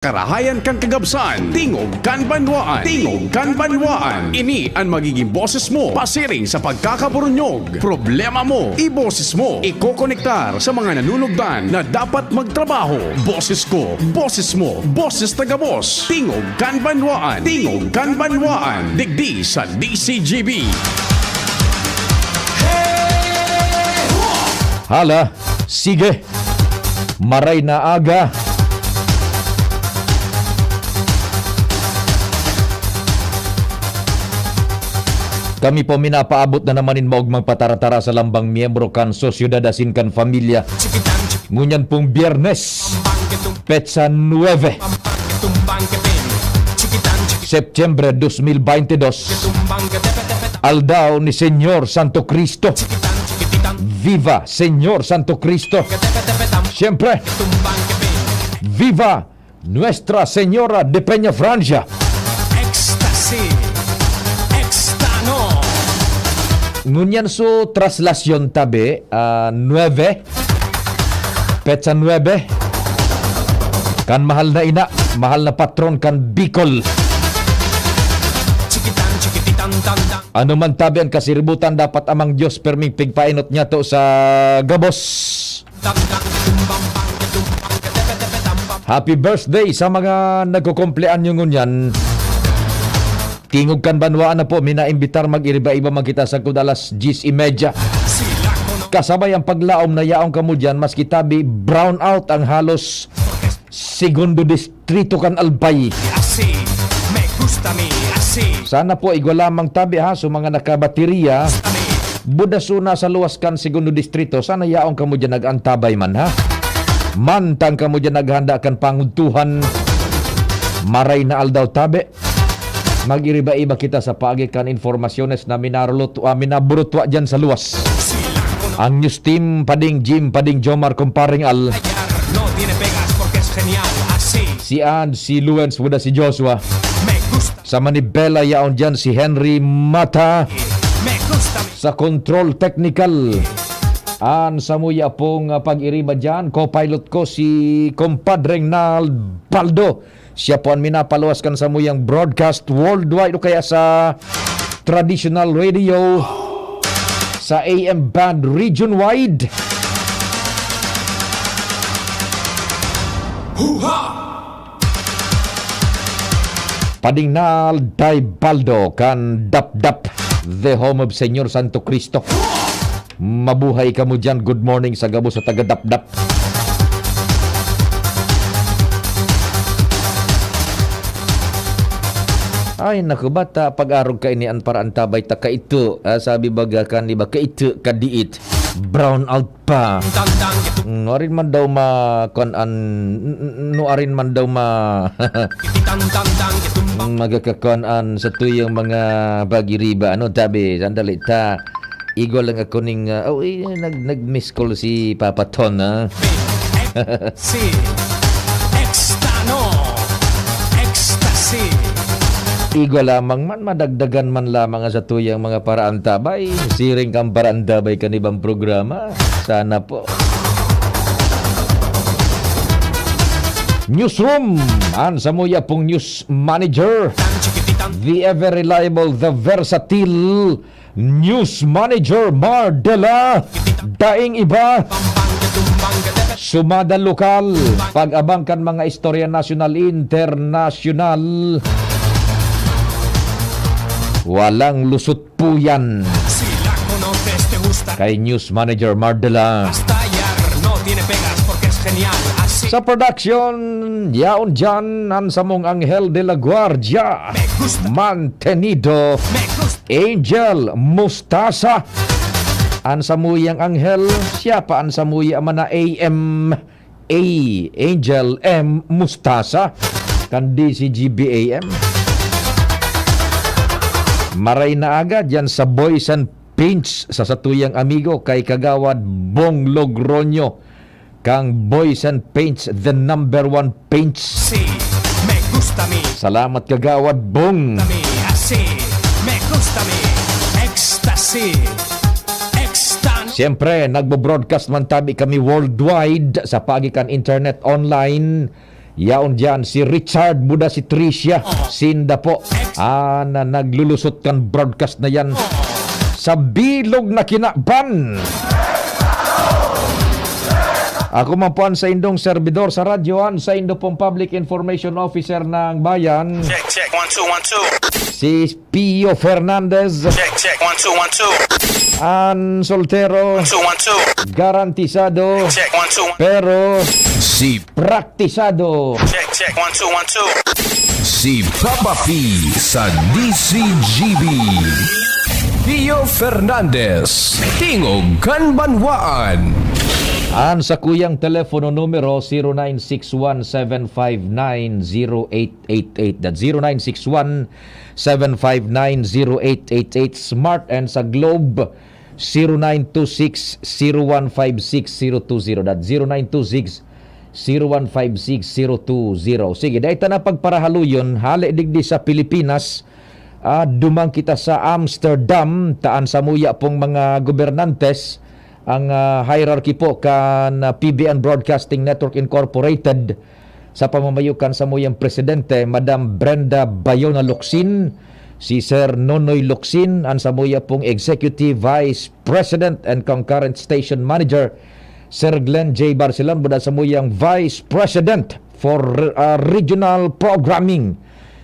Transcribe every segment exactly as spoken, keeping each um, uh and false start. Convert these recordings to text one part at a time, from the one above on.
Karahayan kan kagabsan, tingog kan banwaan, tingog kan banwaan. Ini an magiging boses mo, pasiring sa pagkakaburunyog. Problema mo, iboses mo. Ikokonektar sa mga nanunugdan na dapat magtrabaho. Boses ko, boses mo, boses ta gabos. Tingog kan banwaan, tingog kan banwaan. Digdi sa D C G B. Hala, sige. Maray na aga. Kami po minapaabot na naman nin maogmang pataratara sa lambang miyembro kan sosyedad asin kan pamilya. Ngunyan pong Biyernes, petsa nuebe, Septyembre dos mil baynte dos, aldaw ni Señor Santo Cristo. Viva Señor Santo Cristo! Siyempre, viva Nuestra Señora de Peñafrancia! Ecstasy. Extano. Ngunyan su traslasyon tabi, ah, nuebe, petsa nuebe, kan mahal na ina, mahal na patron kan Bicol. Chikitan, chikitan, tan, tan. Ano man tabi an kasiributan, dapat Amang Dios perming pigpainot niyato sa gabos. Happy birthday sa mga nagkukumpleanyo ngunyan. Tingog kan banwaan na po, minaimbitar mag-iriba-iba man kita sagkod alas diyes y media. Kasabay ang paglaom na yaon kamo diyan, maski tabi brown out ang halos segundo distrito kan Albay. Así, me gusta mi, así. Sana po igwa lamang tabi ha, so mga nakabateriya. Buda so nasa luwas kan segundo distrito, sana yaon kamo diyan nag-antabay man ha. Mantang kamo diyan naghanda kan pangudtuhan. Maray na aldaw tabi. Mag-iriba-iba kita sa paagi kan informasyones na minarulot-, ah, minaburutwa diyan sa luwas. Ang news team, Pading Jim, Pading Jomar, Kumparing Al. No tiene pegas porque es genial, así. Si Ad, si Luens, buda si Joshua. Me gusta. Sa Manibela, yaon diyan si Henry Mata. Me gusta. Sa control technical. An samuya pong, ah, pag-iriba diyan, co-pilot ko si Compadreng Nald Baldo. Siya po an minapaluwas kan samuyang broadcast worldwide o kaya sa traditional radio, sa A M band region wide. Huha! Pading Nald Baldo kan Dapdap, the home of Señor Santo Cristo. Mabuhay kamo diyan. Good morning sa gabos sa taga Dapdap. Ay, naku, bata, pag-arog kaini an paraantabay ta kaito. Ah, sabi baga kan iba, kaito, kadiit. Brown out pa. Nuarin man daw ma-, kuan an, n-, n-, nuarin man daw ma-, magkakakuan an satuyang mga pag-iriba. Ano, tabi, sandali ta. Igwa lang ako ning, ah, oh, eh, nag-, nag-miss call si Papa Ton, ah. Si Extano. Ecstasy. Igwa lamang man, madagdagan man lamang ang satuyang mga paraantabay. Siring kan paraantabay kan ibang programa. Sana po. Newsroom, an samuya pong news manager, the ever reliable, the versatile news manager, Mar de la Daing Iba. Sumada lokal, pag-abang kan mga istorya nasyonal, internasyonal. Walang lusot po yan. Kay News Manager Mardela. Sa production, yaon dyan an samong Angel de la Guardia. Mantenido. Angel Mustasa. An samuyang Angel, siya pa an samuya man na A M A, Angel M. Mustasa, kan D C G B A M. Maray na aga dyan sa Boys and Paints, sa satuyang amigo kay Kagawad Bong Logroño, kang Boys and Paints, the number one paints. Si, me gusta mi. Salamat, Kagawad Bong. Mi, asi, me gusta mi. Ecstasy. Siyempre, nagbo-broadcast man tabi kami worldwide sa paagi kan internet, online, Yaon diyan si Richard Buda, si Tricia Sinda po. Ah, na naglulusot kan broadcast na yan sa bilog na kinaban. Ako man po ang saindong servidor sa radyo, ang saindo pong public information officer ng bayan. Check, check. One, two, one, two. Si Pio Fernandez. Check, check. One, two, one, two. An soltero. One, two, one, two. Garantisado. Check, one, two, one. Pero si praktisado. Check, check. One, two, one, two. Si Papa P sa D C G B. Pio Fernandez, Tingog kan Banwaan. An sakuyang telepono numero, zero nine six one seven five nine zero eight eight eight. That's zero nine six one seven five nine zero eight eight eight. Smart and sa Globe, zero nine two six zero one five six zero two zero. That's zero nine two six zero one five six zero two zero. Sige, dai ta na pagparahaluyon, hale digdi sa Pilipinas, ah, duman kita sa Amsterdam, ta an samuya pong mga gobernantes, ang, ah, hierarchy po kan, ah, P B N Broadcasting Network Incorporated, sa pamamayo kan samuyang presidente, Madam Brenda Bayona Locsin, si Sir Nonoy Locsin, an samuya pong Executive Vice President and Concurrent Station Manager, Sir Glenn J Barcelon, buda samuyang Vice President for, ah, Regional Programming,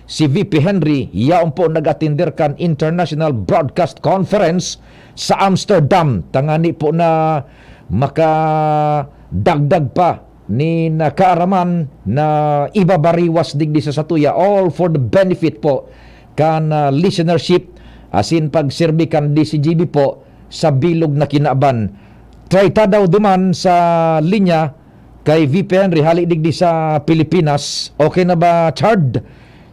si V P Henry, yaon po nag-atinder kan International Broadcast Conference sa Amsterdam. Tangani po na makadagdag pa nin kaaraman na ibabariwas digdi sa satuya, all for the benefit po kan, ah, listenership asin pagserbi kan D C G B po sa bilog na kinaban. Try ta daw duman sa linya kay V P Henry, hale digdi sa Pilipinas. Okay na ba, Chard?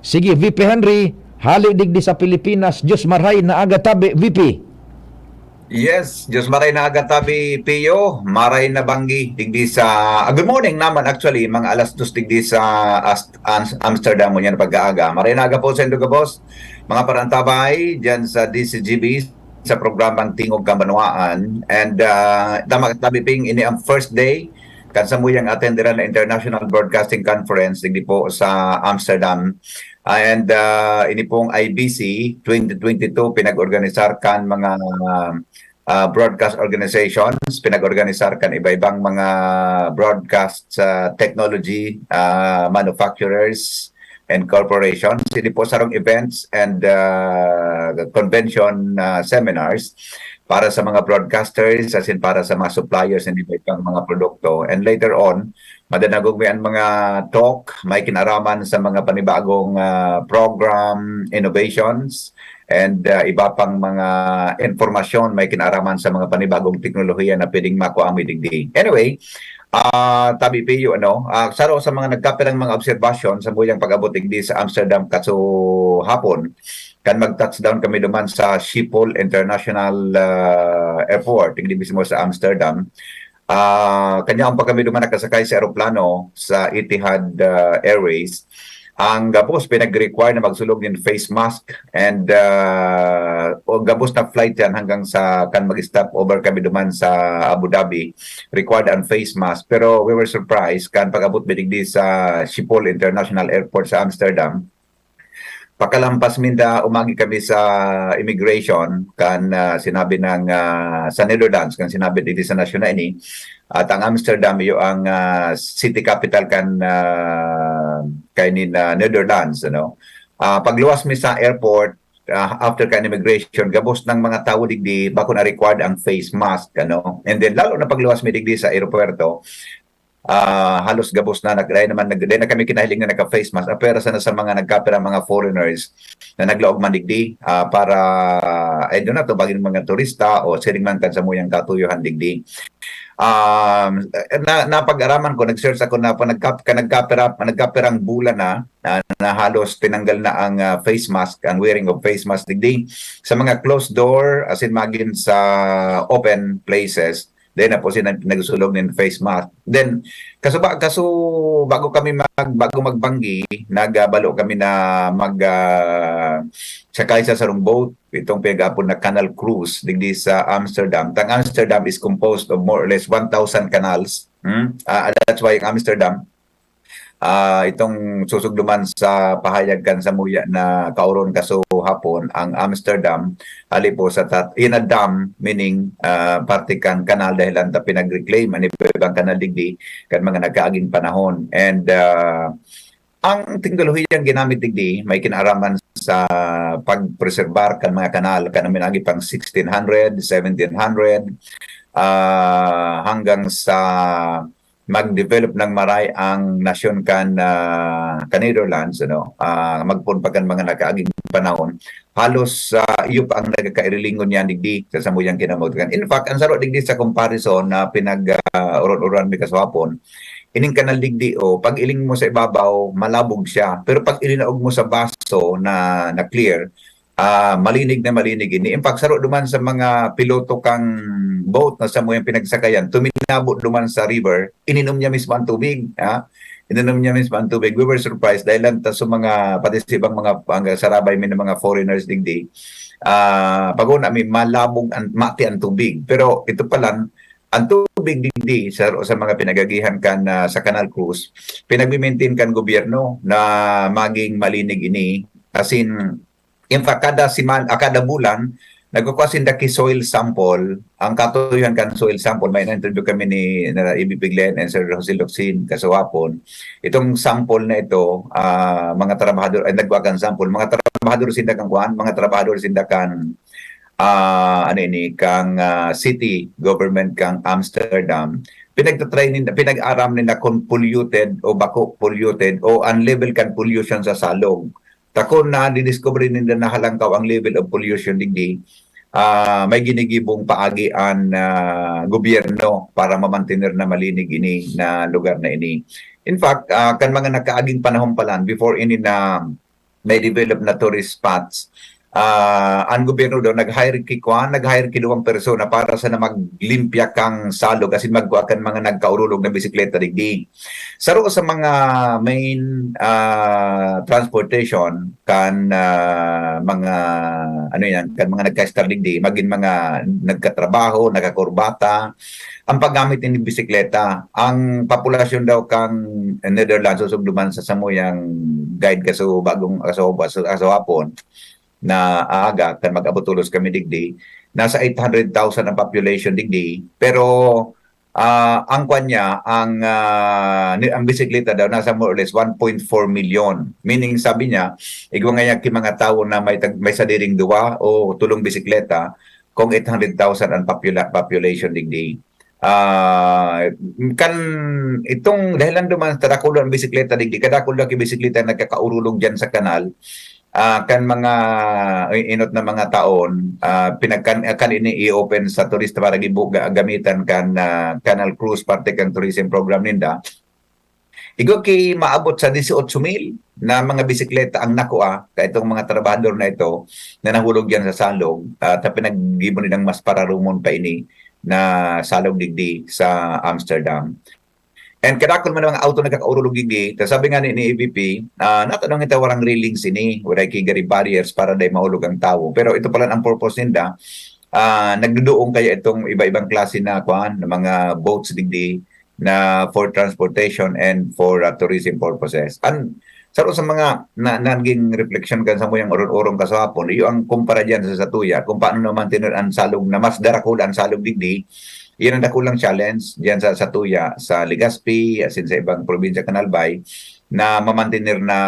Sige, V P Henry, hale digdi sa Pilipinas. Diyos maray na aga tabi, V P. Yes, Diyos maray na aga tabi, Pio. Maray na banggi digdi sa, ah, good morning naman, actually, mga alas dos digdi sa Ast-, Am-, Amsterdam, ngunyan pag-aaga. Maray na aga po sa indo gabos, mga parantabay, dyan sa D C G B, sa programang Tingog kan Banwaan. And, ah, tama ka, Tabi Ping, ini ang first day kan samuyang atenderan na International Broadcasting Conference digdi po sa Amsterdam. Ah, and, ah, ini pong I B C twenty twenty-two, pinag-organisar kan mga, ah, broadcast organizations, pinag-organisar kan iba-ibang mga broadcast, ah, technology, ah, manufacturers and corporations. Ini po sarong events and, ah, convention, ah, seminars para sa mga broadcasters, asin para sa mga suppliers ng iba-ibang mga produkto. And later on, madanagog mi an mga talk, may kinaraman sa mga panibagong, ah, program, innovations, and, ah, iba pang mga impormasyon may kinaraman sa mga panibagong teknolohiya na pwedeng makua mi digdi. Anyway, ah, Tabi Pio, ano, ah, saro sa mga nagkapirang mga obserbasyon sa samuyang pag-abot digdi sa Amsterdam kaso hapon, kan mag-touchdown kami duman sa Schiphol International, ah, Airport, digdi mismo sa Amsterdam. Ah, kanya ang pagkami duman nakasakay sa eroplano sa Etihad, ah, Airways. Ang gabos, pinag-require na magsulog nin face mask and, ah, o gabos na flight yan hanggang sa kan mag-stop over kami duman sa Abu Dhabi, required ang face mask. Pero we were surprised kan pag-abot mi digdi sa Schiphol International Airport sa Amsterdam. Pakalampas minda, umagi kami sa immigration, kan, ah, sinabi ng, ah, sa Netherlands, kan sinabi digdi sa nasyon na ini, at ang Amsterdam, iyo ang, ah, city capital kan, ah, kaini na Netherlands, ano. Ah, pagluwas mi sa airport, ah, after kan immigration, gabos ng mga tawo digdi, bako na required ang face mask, ano. And then, lalo na pagluwas mi digdi sa aeropuerto, ah, halos gabos na, nag-, dahil naman, nag-, dahil na kami kinahiling na nagka-face mask, apwera sana sa mga nagkapira, mga foreigners na naglaog man digdi, ah, para, ay, doon na to, bagay ng mga turista o siring man kan samuyang katuyohan digdi. Um, na, napag-araman ko, nag-search ako na pa, nagkap-, ka, nagkapira, nagkapirang bulan na, na, na halos tinanggal na ang, ah, face mask, ang wearing of face mask digdi. Sa mga closed door, as in magin sa open places, then na po sila nagsulog nin face mask. Then, kaso ba, kaso bago kami mag, bago magbanggi, nagbalo kami na mag, ah, sakay sa sarong boat, itong pinag-apod na canal cruise, digdi sa Amsterdam. Tang Amsterdam is composed of more or less one thousand canals. Hmm? Ah, that's why ang Amsterdam, Ah, itong susugduman sa pahayag kan samuya na kauron kaso hapon ang Amsterdam, hali po sa tat-, in a dam, meaning, ah, parte kan kanal dahil ang ta pinag-reclaim an iba-ibang kanal digdi kan mga nagkaaging panahon. And, ah, ang teknolohiyang ginamit digdi may kinaaraman sa pagpreserbar kan mga kanal, kan minagi pang sixteen hundred, seventeen hundred, ah, hanggang sa mag-develop ng maray ang nasyon kan, ah, kan Netherlands, ano, ah, magpoon pa kan mga nakaaging panahon, halos, ah, iyo pa ang nagkakairilingon niyan digdi sa samuyang kinamugtukan. In fact, ang saro digdi sa comparison na pinag, ah, uron-uron mi kaswapon, ining kanal digdi, o, pag iling mo sa ibabaw, malabog siya. Pero pag ilinaog mo sa baso na, na clear, ah, malinig na malinig ini. In fact, saro duman sa mga piloto kang boat na samuyang pinagsakayan, tuminabo duman sa river, ininom niya mismo ang tubig, ha? Ininom niya mismo ang tubig. We were surprised dahil lang ta sa mga, pati sa ibang mga, ang sarabay mi ng mga foreigners digdi, ah, pag-una mi, malabog ang, mati ang tubig. Pero ito pala, ang tubig digdi sa, sa mga pinagagihan kan, ah, sa Canal Cruise, pinagmi-maintain kan gobyerno na maging malinig ini. As in, in fact, kada siman-, ah, kada bulan, nagkukuha sinda ki soil sample. Ang katuyohan kan soil sample, may na-interview kami ni, na E V P Glenn and Sir Jose Locsin kaswapon. Itong sample na ito, ah, mga trabahador, ay, nagkuha kan sample, mga trabahador sinda kan kuan, mga trabahador sinda kan, ah, ano ini, kang, ah, city government kang Amsterdam. Pinagtatry ninda, pinag-aram ninda kung polluted o bako polluted o ang level kan pollution sa salog. Takon na didiscover ninda na halangkaw ang level of pollution digdi, ah, may ginigibong paagi an, ah, gobyerno para mamantener na malinig ini na lugar na ini. In fact, ah, kan mga nakaaging panahon pa lang, before ini na may develop na tourist spots, ah, ang gobyerno daw nag-hire ki kwan, nag-hire ki duwang persona para sana maglimpya kang salog, asin magkua kan mga nagkaurulog na bisikleta digdi. Saro sa mga main, ah, transportation kan, ah, mga, ano yan, kan mga nagka-stall digdi, magin mga nagkatrabaho, nagkakurbata, ang paggamit nin bisikleta. Ang populasyon daw kang Netherlands, susog duman sa samuyang guide kaso bagong, kaso, kaso, kaso hapon na aga, kan mag-abot tolos kami digdi, nasa eight hundred thousand ang population digdi. Pero, ah, ang kwan niya, ang, ah, ni-, ang bisikleta daw nasa more or less one point four million. Meaning, sabi niya, igwa ngaya ki mga tawo na may tag-, may sadiring duwa o tulong bisikleta, kung eight hundred thousand ang popula-, population digdi. Ah, kan itong dahilan duman, ta dakul an bisikleta digdi, kadakul na ki bisikleta nagkakaurulog diyan sa kanal. Ah, kan mga i-, inot na mga taon, ah, pinagkan-, kan ini i-open sa turista para gibu-, ga-, gamitan kan, ah, Canal Cruise, parte kan tourism program ninda. Igwa ki maabot sa dieciocho mil na mga bisikleta ang nakua ka itong mga trabahador na ito na nahulog diyan sa salog, ah, ta pinaggibo nilang mas pararumon pa ini na salog digdi sa Amsterdam. And kadakul man ang mga auto nagkakaurulog digdi, ta sabi nga ni, ni E V P, ah, natanong ito warang railings ini, waray ki gari barriers para dai mahulog ang tawo. Pero ito pala ang purpose ninda, ah, nagduduong kaya itong iba-ibang klase na, kwan, na mga boats digdi na for transportation and for, ah, tourism purposes. An, saro sa mga na, naging reflection kan samuyang oron-oron kaswapon, iyo ang kumpara diyan sa satuya, kung paano naman tinir-, ang salog na mas darakula ang salog digdi, iyan ang dakulang challenge diyan sa satuya, sa Legazpi, asin sa ibang probinsya kan Albay, na mamantener na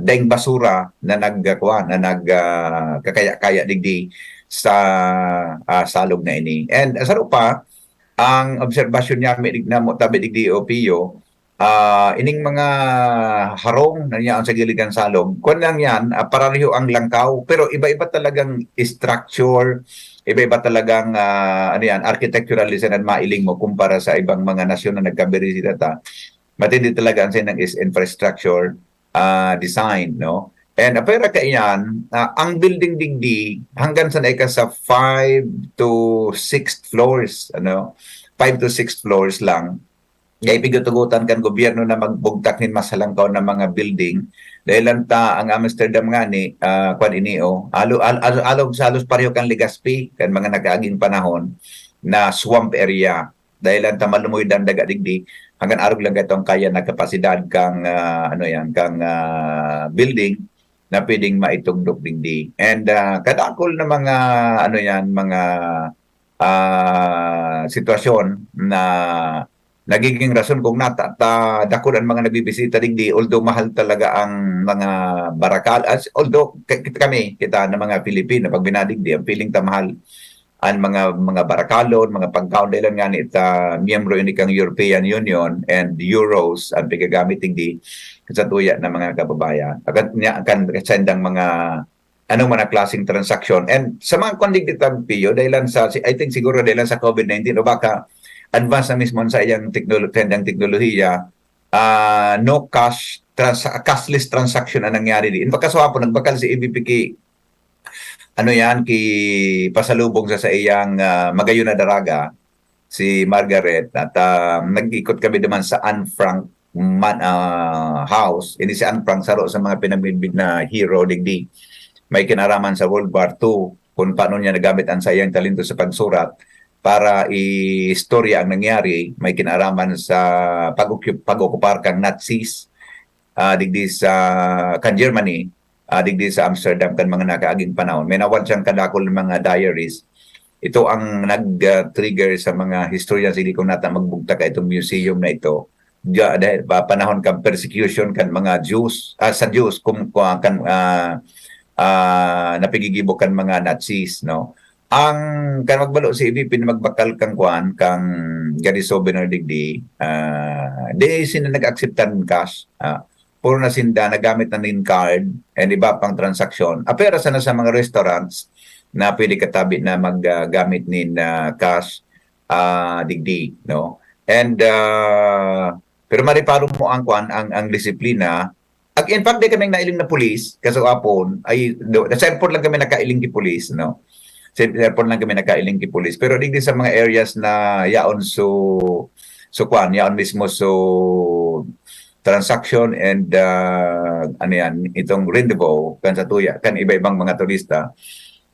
daing basura na nagkakuha, na nag, ah, kakaya-kaya digdi sa, ah, salog na ini. And, ah, saro pa, ang obserbasyon niya, may dig-, namo tabi digdi, O Pio, ah, ining mga harong na niya ang sa gilid kan salog, kwan lang yan, ah, parareho ang langkaw, pero iba-iba talagang structure, iba-iba talagang, ah, ano yan, architectural design ang mailing mo kumpara sa ibang mga nasyon na nagkabirisita ta. Matindi talaga ang sinang is infrastructure, ah, design, no? And apera kaiyan, ah, ang building digdi, hanggang sa naika sa five to six floors, ano? Five to six floors lang. Kaya pigtutugutan kan gobyerno na magbugtak nin mas halangkaw na mga building. Dahil lang ta, ang Amsterdam nga ni, ah, kwan ini, oh, alo-, al-, al-, alog sa halos pareho kan Legazpi, kan mga nakaaging panahon, na swamp area. dahelan ta malumoy dan daga digdi, hanggang arog lang kaitong kaya na kapasidad kang, ah, ano yan, kang, ah, building na pwedeng maitugdok digdi. And, ah, kadakol na mga, ano yan, mga, ah, sitwasyon na nagiging rason kung nata-, ta-, dakul an mga nagbibisita digdi, although mahal talaga ang mga barakal-, as, although ka-, kita kami, kita na mga Pilipino, pag binadigdi, ang feeling ta mahal an mga, mga barakalon, mga pagkaon, dahilan ngani ta miyembro ini kang European Union and euros ang pigagamit digdi sa tuya na mga kababayan. Akan niya, kan, sa indang mga anong man na klaseng transaksyon. And sa mga kwan digdi ta, Pio, dahilan sa, si-, I think siguro dahilan sa COVID nineteen o baka advance na mismo sa iyang teknolo-, sa iyang teknolohiya, ah, no cash, trans-, cashless transaction ang nangyari di. In fact, kaso hapon, nagbakal si A V P ki, ano yan, ki pasalubong sa, sa iyang, ah, magayon na daraga, si Margaret, at, ah, nag-ikot kami naman sa Anne Frank man, ah, House. Ini si Anne Frank, saro sa mga pinamidbid na hero digdi. May kinaraman sa World War Two, kung paano niya nagamit ang sayang talento sa pagsurat para i-istorya ang nangyari, may kinaraman sa pag-ocup-, pag-okupar kang Nazis, ah, digdi sa, kan Germany, ah, digdi sa Amsterdam kan mga nakaaging panahon. May nawad siyang kadakul na mga diaries. Ito ang nag, ah, trigger sa mga historian, sige kung nata magbugtak ka itong museum na ito. Diya, dahil pa, panahon kan persecution kan mga Jews, ah, sa Jews, kung, kung kan, ah, ah, napigigibo kan mga Nazis, no? Ang, kan magbalo si A V P na magbakal kang kwan, kang gari souvenir digdi, ah, di sila nag-akseptar nin cash. Ah, puro na sinda nagamit na nin card and iba pang transaksyon. Apera sana sa mga restaurants na pwede katabi na mag, ah, gamit nin, ah, cash, ah, digdi, no? And, ah, pero mariparo mo ang kwan, ang, ang disiplina. Ag-, in fact, di kaming nailing na pulis, kasagapon, ay, do, sa airport lang kami nakailing ki pulis, no? Sa airport lang kami nakailing ki pulis. Pero digdi sa mga areas na yaon so, so kwan, yaon mismo so transaction and, ah, ano yan, itong rendezvous, kan sa tuya, kan iba-ibang mga turista,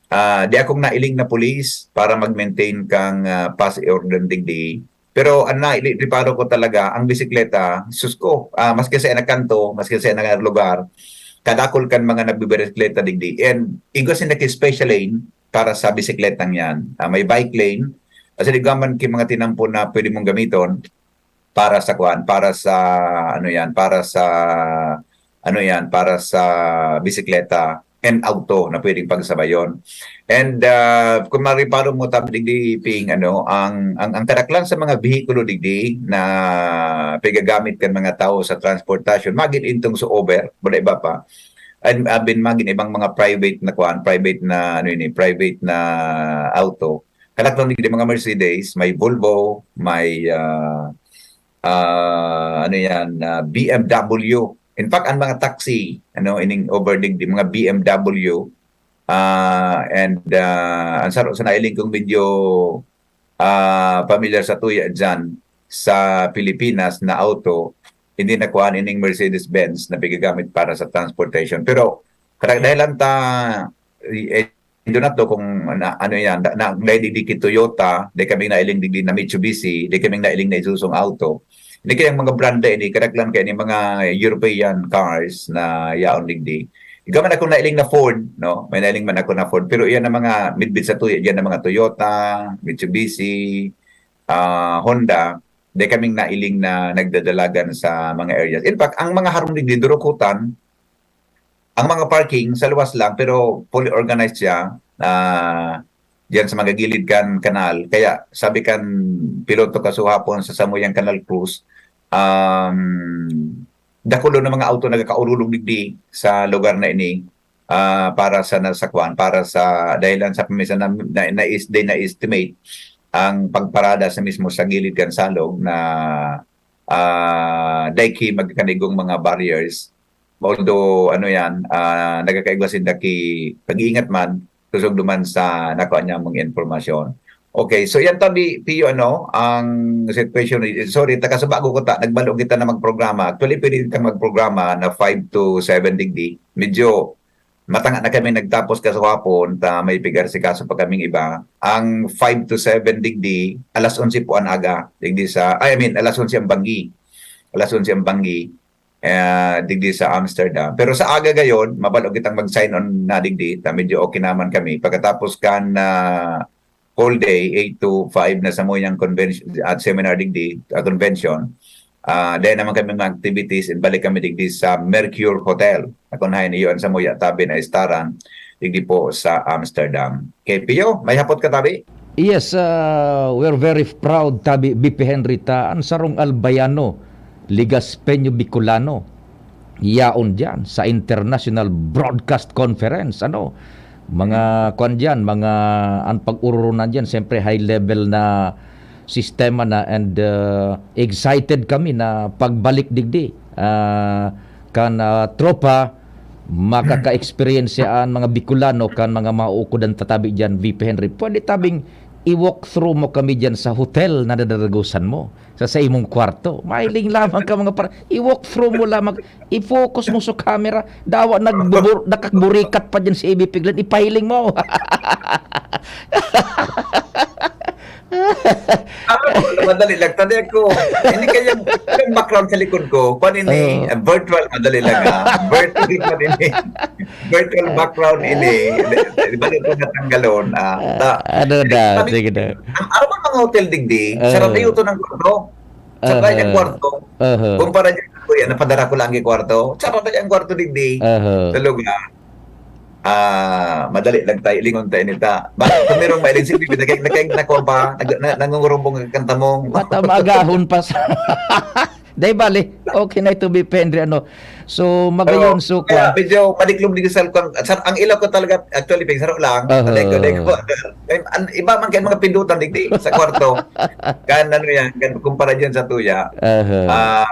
ah, di akong nailing na pulis para mag-maintain kang, ah, pass order digdi. Pero ang nai-, riparo ko talaga, ang bisikleta, sus ko, ah, maski sa ina kanto, maski sa ina lugar, kadakol kan mga nagbibisikleta digdi. And igwa sinda ki special lane para sa bisikletang yan. Ah, may bike lane, kasi di man ki mga tinampo na pwede mong gamiton para sa kuan, para sa, ano yan, para sa, ano yan, para sa bisikleta and auto na pwedeng pagsabayon. And, ah, kung mariparo mo, Tap, digdi, Ping, ano, ang, ang, ang kadaklan sa mga behikulo digdi na pigagamit kan mga tao sa transportasyon, magin intong sa Uber, wala iba pa, and, ah, bin magin ibang mga private na kuan, private na, ano yun eh, private na auto. Kadaklan digdi mga Mercedes, may Volvo, may, ah, ah, ano yan, ah, B M W. In fact, ang mga taxi, ano, ining Uber digdi, mga B M W, ah, and, ah, ang saro sa nailing kong medyo, ah, pamilyar sa tuya dyan sa Pilipinas na auto, hindi na kuhaan ining Mercedes-Benz na pigagamit para sa transportation. Pero, kadagdahilan ta, eh, do not know kung na, ano yan, na, na, dahil digdi ki Toyota, di kami nailing digdi na Mitsubishi, di kami nailing na Isuzu auto. Hindi kaya mga brand na ini, kadaklan kaya ni mga European cars na yaon digdi. Ikaw man ako nailing na Ford, no? May nailing man ako na Ford. Pero iyan ang mga midbit sa tuya, diyan ang mga Toyota, Mitsubishi, ah, Honda. Di kaming nailing na nagdadalagan sa mga areas. In fact, ang mga harong digdi, durukutan, ang mga parking sa luwas lang, pero fully organized siya, ah, diyan sa mga gilid kan kanal. Kaya sabi kan piloto kasuhapon sa samuyang Canal Cruise, um, dakulo na mga auto nagkakaurulog digdi sa lugar na ini, ah, para sa nasakwan, para sa dahilan sa pamisa na, na, na, is, na estimate ang pagparada sa mismo sa gilid kan salog na, ah, dai ki magkanigong mga barriers. Although, ano yan, ah, nagkakaigwa sinda ki pag-iingat man, kusog duman sa nakuha niya mong impormasyon. Okay, so yan tabi, Pio, ano, ang situation, sorry, taga Subago ko ta, nagbalo kita na magprograma. Actually, pwede kita magprograma na five to seven digdi. Medyo Matanga na kami nagtapos kasuhapon, ta may pigarsikaso pa kaming iba. Ang five to seven digdi, alas onse po an aga, digdi sa, I mean, alas onse ang banggi. Alas onse ang banggi, eh, digdi sa Amsterdam. Pero sa aga gayon, mabalo kitang mag-sign on na digdi, ta medyo okay naman kami. Pagkatapos kan, ah, whole day, eight to five na samuyang convention at seminar digdi, ah, convention. Ah, dahil naman kami mga activities, and balik kami digdi sa Mercure Hotel. Akon hain iyo ang samuya tabi na istaran, digdi po sa Amsterdam. Kay Pio, may hapot ka tabi? Yes, ah, we're very proud tabi, B P Henry, ta an sarong Albayano, Legaspeño Bicolano, yaon diyan sa International Broadcast Conference, ano, mga kwan diyan, mga, ang pag-ururunan diyan, siyempre high level na sistema na, and, ah, excited kami na pagbalik digdi. Ah, kan, ah, tropa, makaka-experience an mga Bicolano kan mga mauukod an tatabi diyan, V P Henry. Pwede tabing i-walk through mo kami diyan sa hotel na dadaragosan mo, sa, sa imong kwarto. Mahiling lamang ka mga par-, i-walk through mo lamang, i-focus mo sa camera, dawa nagbubur-, nakakburikat pa diyan si A B P Glenn, ipahiling mo. Ah, madali lang. Tadi ako, hindi kaya yung background sa likod ko. Kwan ini, Oo. ah, virtual, madali lang, ah. Virtual, kwan ini. Virtual background ini. Di, di ba ito natanggalon? Ah, ta-, Ano na? sabi, Sige na. ang, ano bang mga hotel digdi? Oo. Sarado yun ito ng kwarto. Sarado yung Aha. kwarto. Aha. Kumpara niya, kuya, napadara ko lang yung kwarto. Sarado yung kwarto digdi. Aha. Sa lugar. Ah, madali lang tayo, lingon tayo nita. Bakit kung merong mailing silbi, nagay-, nagay-, nakuha pa, nag-, na-, nangungurumbong ang kantamong. Mata maagahon pa sa Dai bale, okay na ito, B P Henry, ano. So, magayon, Pero, so, kaya kwan. medyo madiklog din sa kwan. Sar-, ang ilaw ko talaga, actually, Ping, saro lang. Aha. Dai ko, dai ko. Ay, an-, iba man kay mga pindutan, digdi, sa kwarto. Kan ano yan, kan kumpara dyan sa tuya. Aha.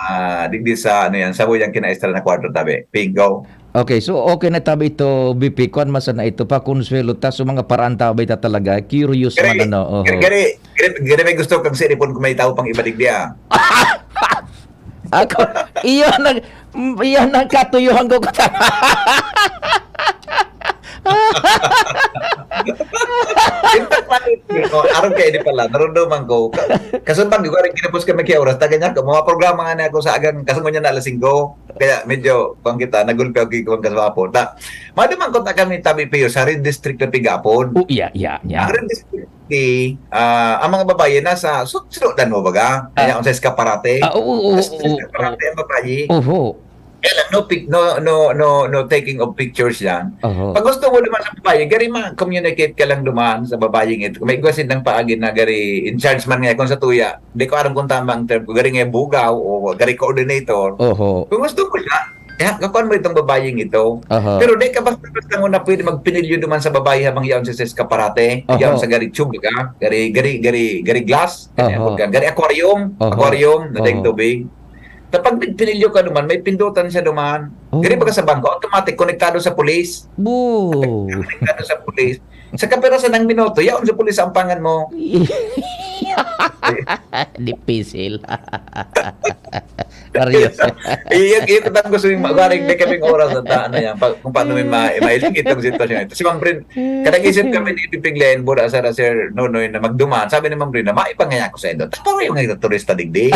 Ah, digdi sa, ano yan, sa huyang kinaestra na kwarto, tabi. Ping, go. Okay, so okay na tabi ito, B P. Kwan man sana ito, pakonsuelo ta. So, mga paraan ta ba ita talaga? Curious man, Gari, ano? Oho. gari, gari, gari, may gusto kang siripon kung may tao pang iba digdi, ah. Ako, iyon ang, iyon ang katuyuhan ko. Intak pa rin. Oh, aron kay di pala, narunduman ko. Ka-, kasumbang, di ko rin kinapos kami kaya oras. Taga niya, mga programa nga na ako sa agang, kasungo niya na alas singko. Kaya medyo, kung kita, nagulpi ako kung kaswapon. Ta, maduman ko ta kami tabi, Pio, sa Red District na pigapon. Oh, iya, iya, iya. Ang Red District, ah, ang mga babae nasa, su-, sunodan mo baga? Kaya Ah. kung sa eskaparate. Ah, oo, oo, Sa oo, eskaparate oo. ang babae. Oho. Kaya lang, no pic-, no, no, no, no taking of pictures yan. Oho. Pag gusto mo naman sa babae, gari ma-communicate ka lang duman sa babaeng ito. May igwa sindang paagi na gari in charge man nga kung sa tuya. Di ko aram kung tama ang term ko. Gari nga bugaw o gari coordinator. Oho. Kung gusto mo siya, ya, kakuan mo itong babaeng ito. Oho. Pero di ka basta-basta mo na pwede magpinilyo duman sa babae habang yaon sa eskaparate. Oho. Yaon sa gari tube ka. Gari, gari, gari, gari glass. Gari, Oho. abot ka. Gari aquarium. Oho. Aquarium, na daing Oho. tubig. Kapag nagpinilyo ka duman, may pindutan siya duman. Oh. Diri baga sa bangko, automatic, konektado sa pulis. Boo! Konektado sa pulis. Sa kapirasan ng minuto, yaon sa pulis ang pangan mo. Dipisil. Seryoso. Iyan, iyan ang gusto yung magaling na kaming oras at ano yan, pa-, kung paano may ma-, mailing itong sitwasyon ito. Si Ma'am Brin, kadang isip kami ni Pipig Len, Bura, Sara, Sir Nonoy na magduman. Sabi ni Ma'am Brin na, "Maipangaya ko sa indo." Tama yung mga turista digdi.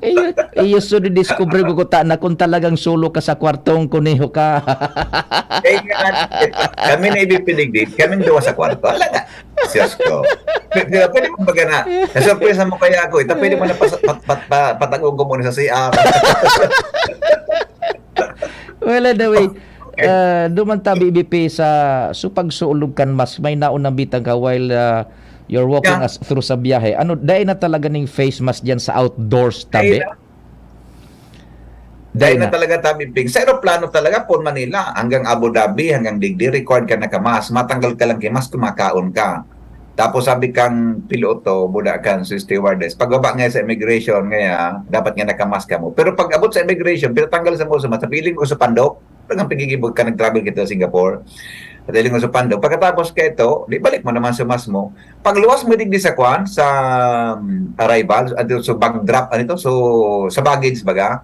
Iyo, iyo, so didiscover ko kuta na kung talagang solo ka sa kwartong kuneho ka. Eh, nga, kami na ibipiligdit, kaming duwa sa kwarto. Ala nga, Diyos ko. Di ba, pwede mo baga na, nasurpresa mo kaya ako, ita pwede mo na pas-, pat-, pat-, pa-, patago ko muna sa C R. Well, anyway, Okay. ah, duman ta, B B P, sa, so pagsulog kan mask, may naunang bitang ka while, ah, you're walking Yeah. as, through sa biyahe. Ano, dai na talaga ning face mask dyan sa outdoors, tabi? Dai na. Dai Dai na na. talaga, tabi, Ping. Sa eroplano talaga, pon Manila, hanggang Abu Dhabi, hanggang digdi, required ka na ka mask. Matanggal ka lang kay mask, kumakaon ka. Tapos sabi kang piloto, buda kan si stewardess, pagbaba nga sa immigration, ngaya, dapat nga naka-mask ka mo. Pero pag abot sa immigration, pinatanggal sa mo sa mask, sa piling ko sa pandok, talagang pigigibog ka, nag-travel kita sa Singapore. Sa piling ko sa pandok. Pagkatapos ka ito, di balik mo naman sa mask mo. Pagluwas mo digdi sa kwan, sa, um, arrival, ano, so bag drop, ano ito? So, sa baggage baga,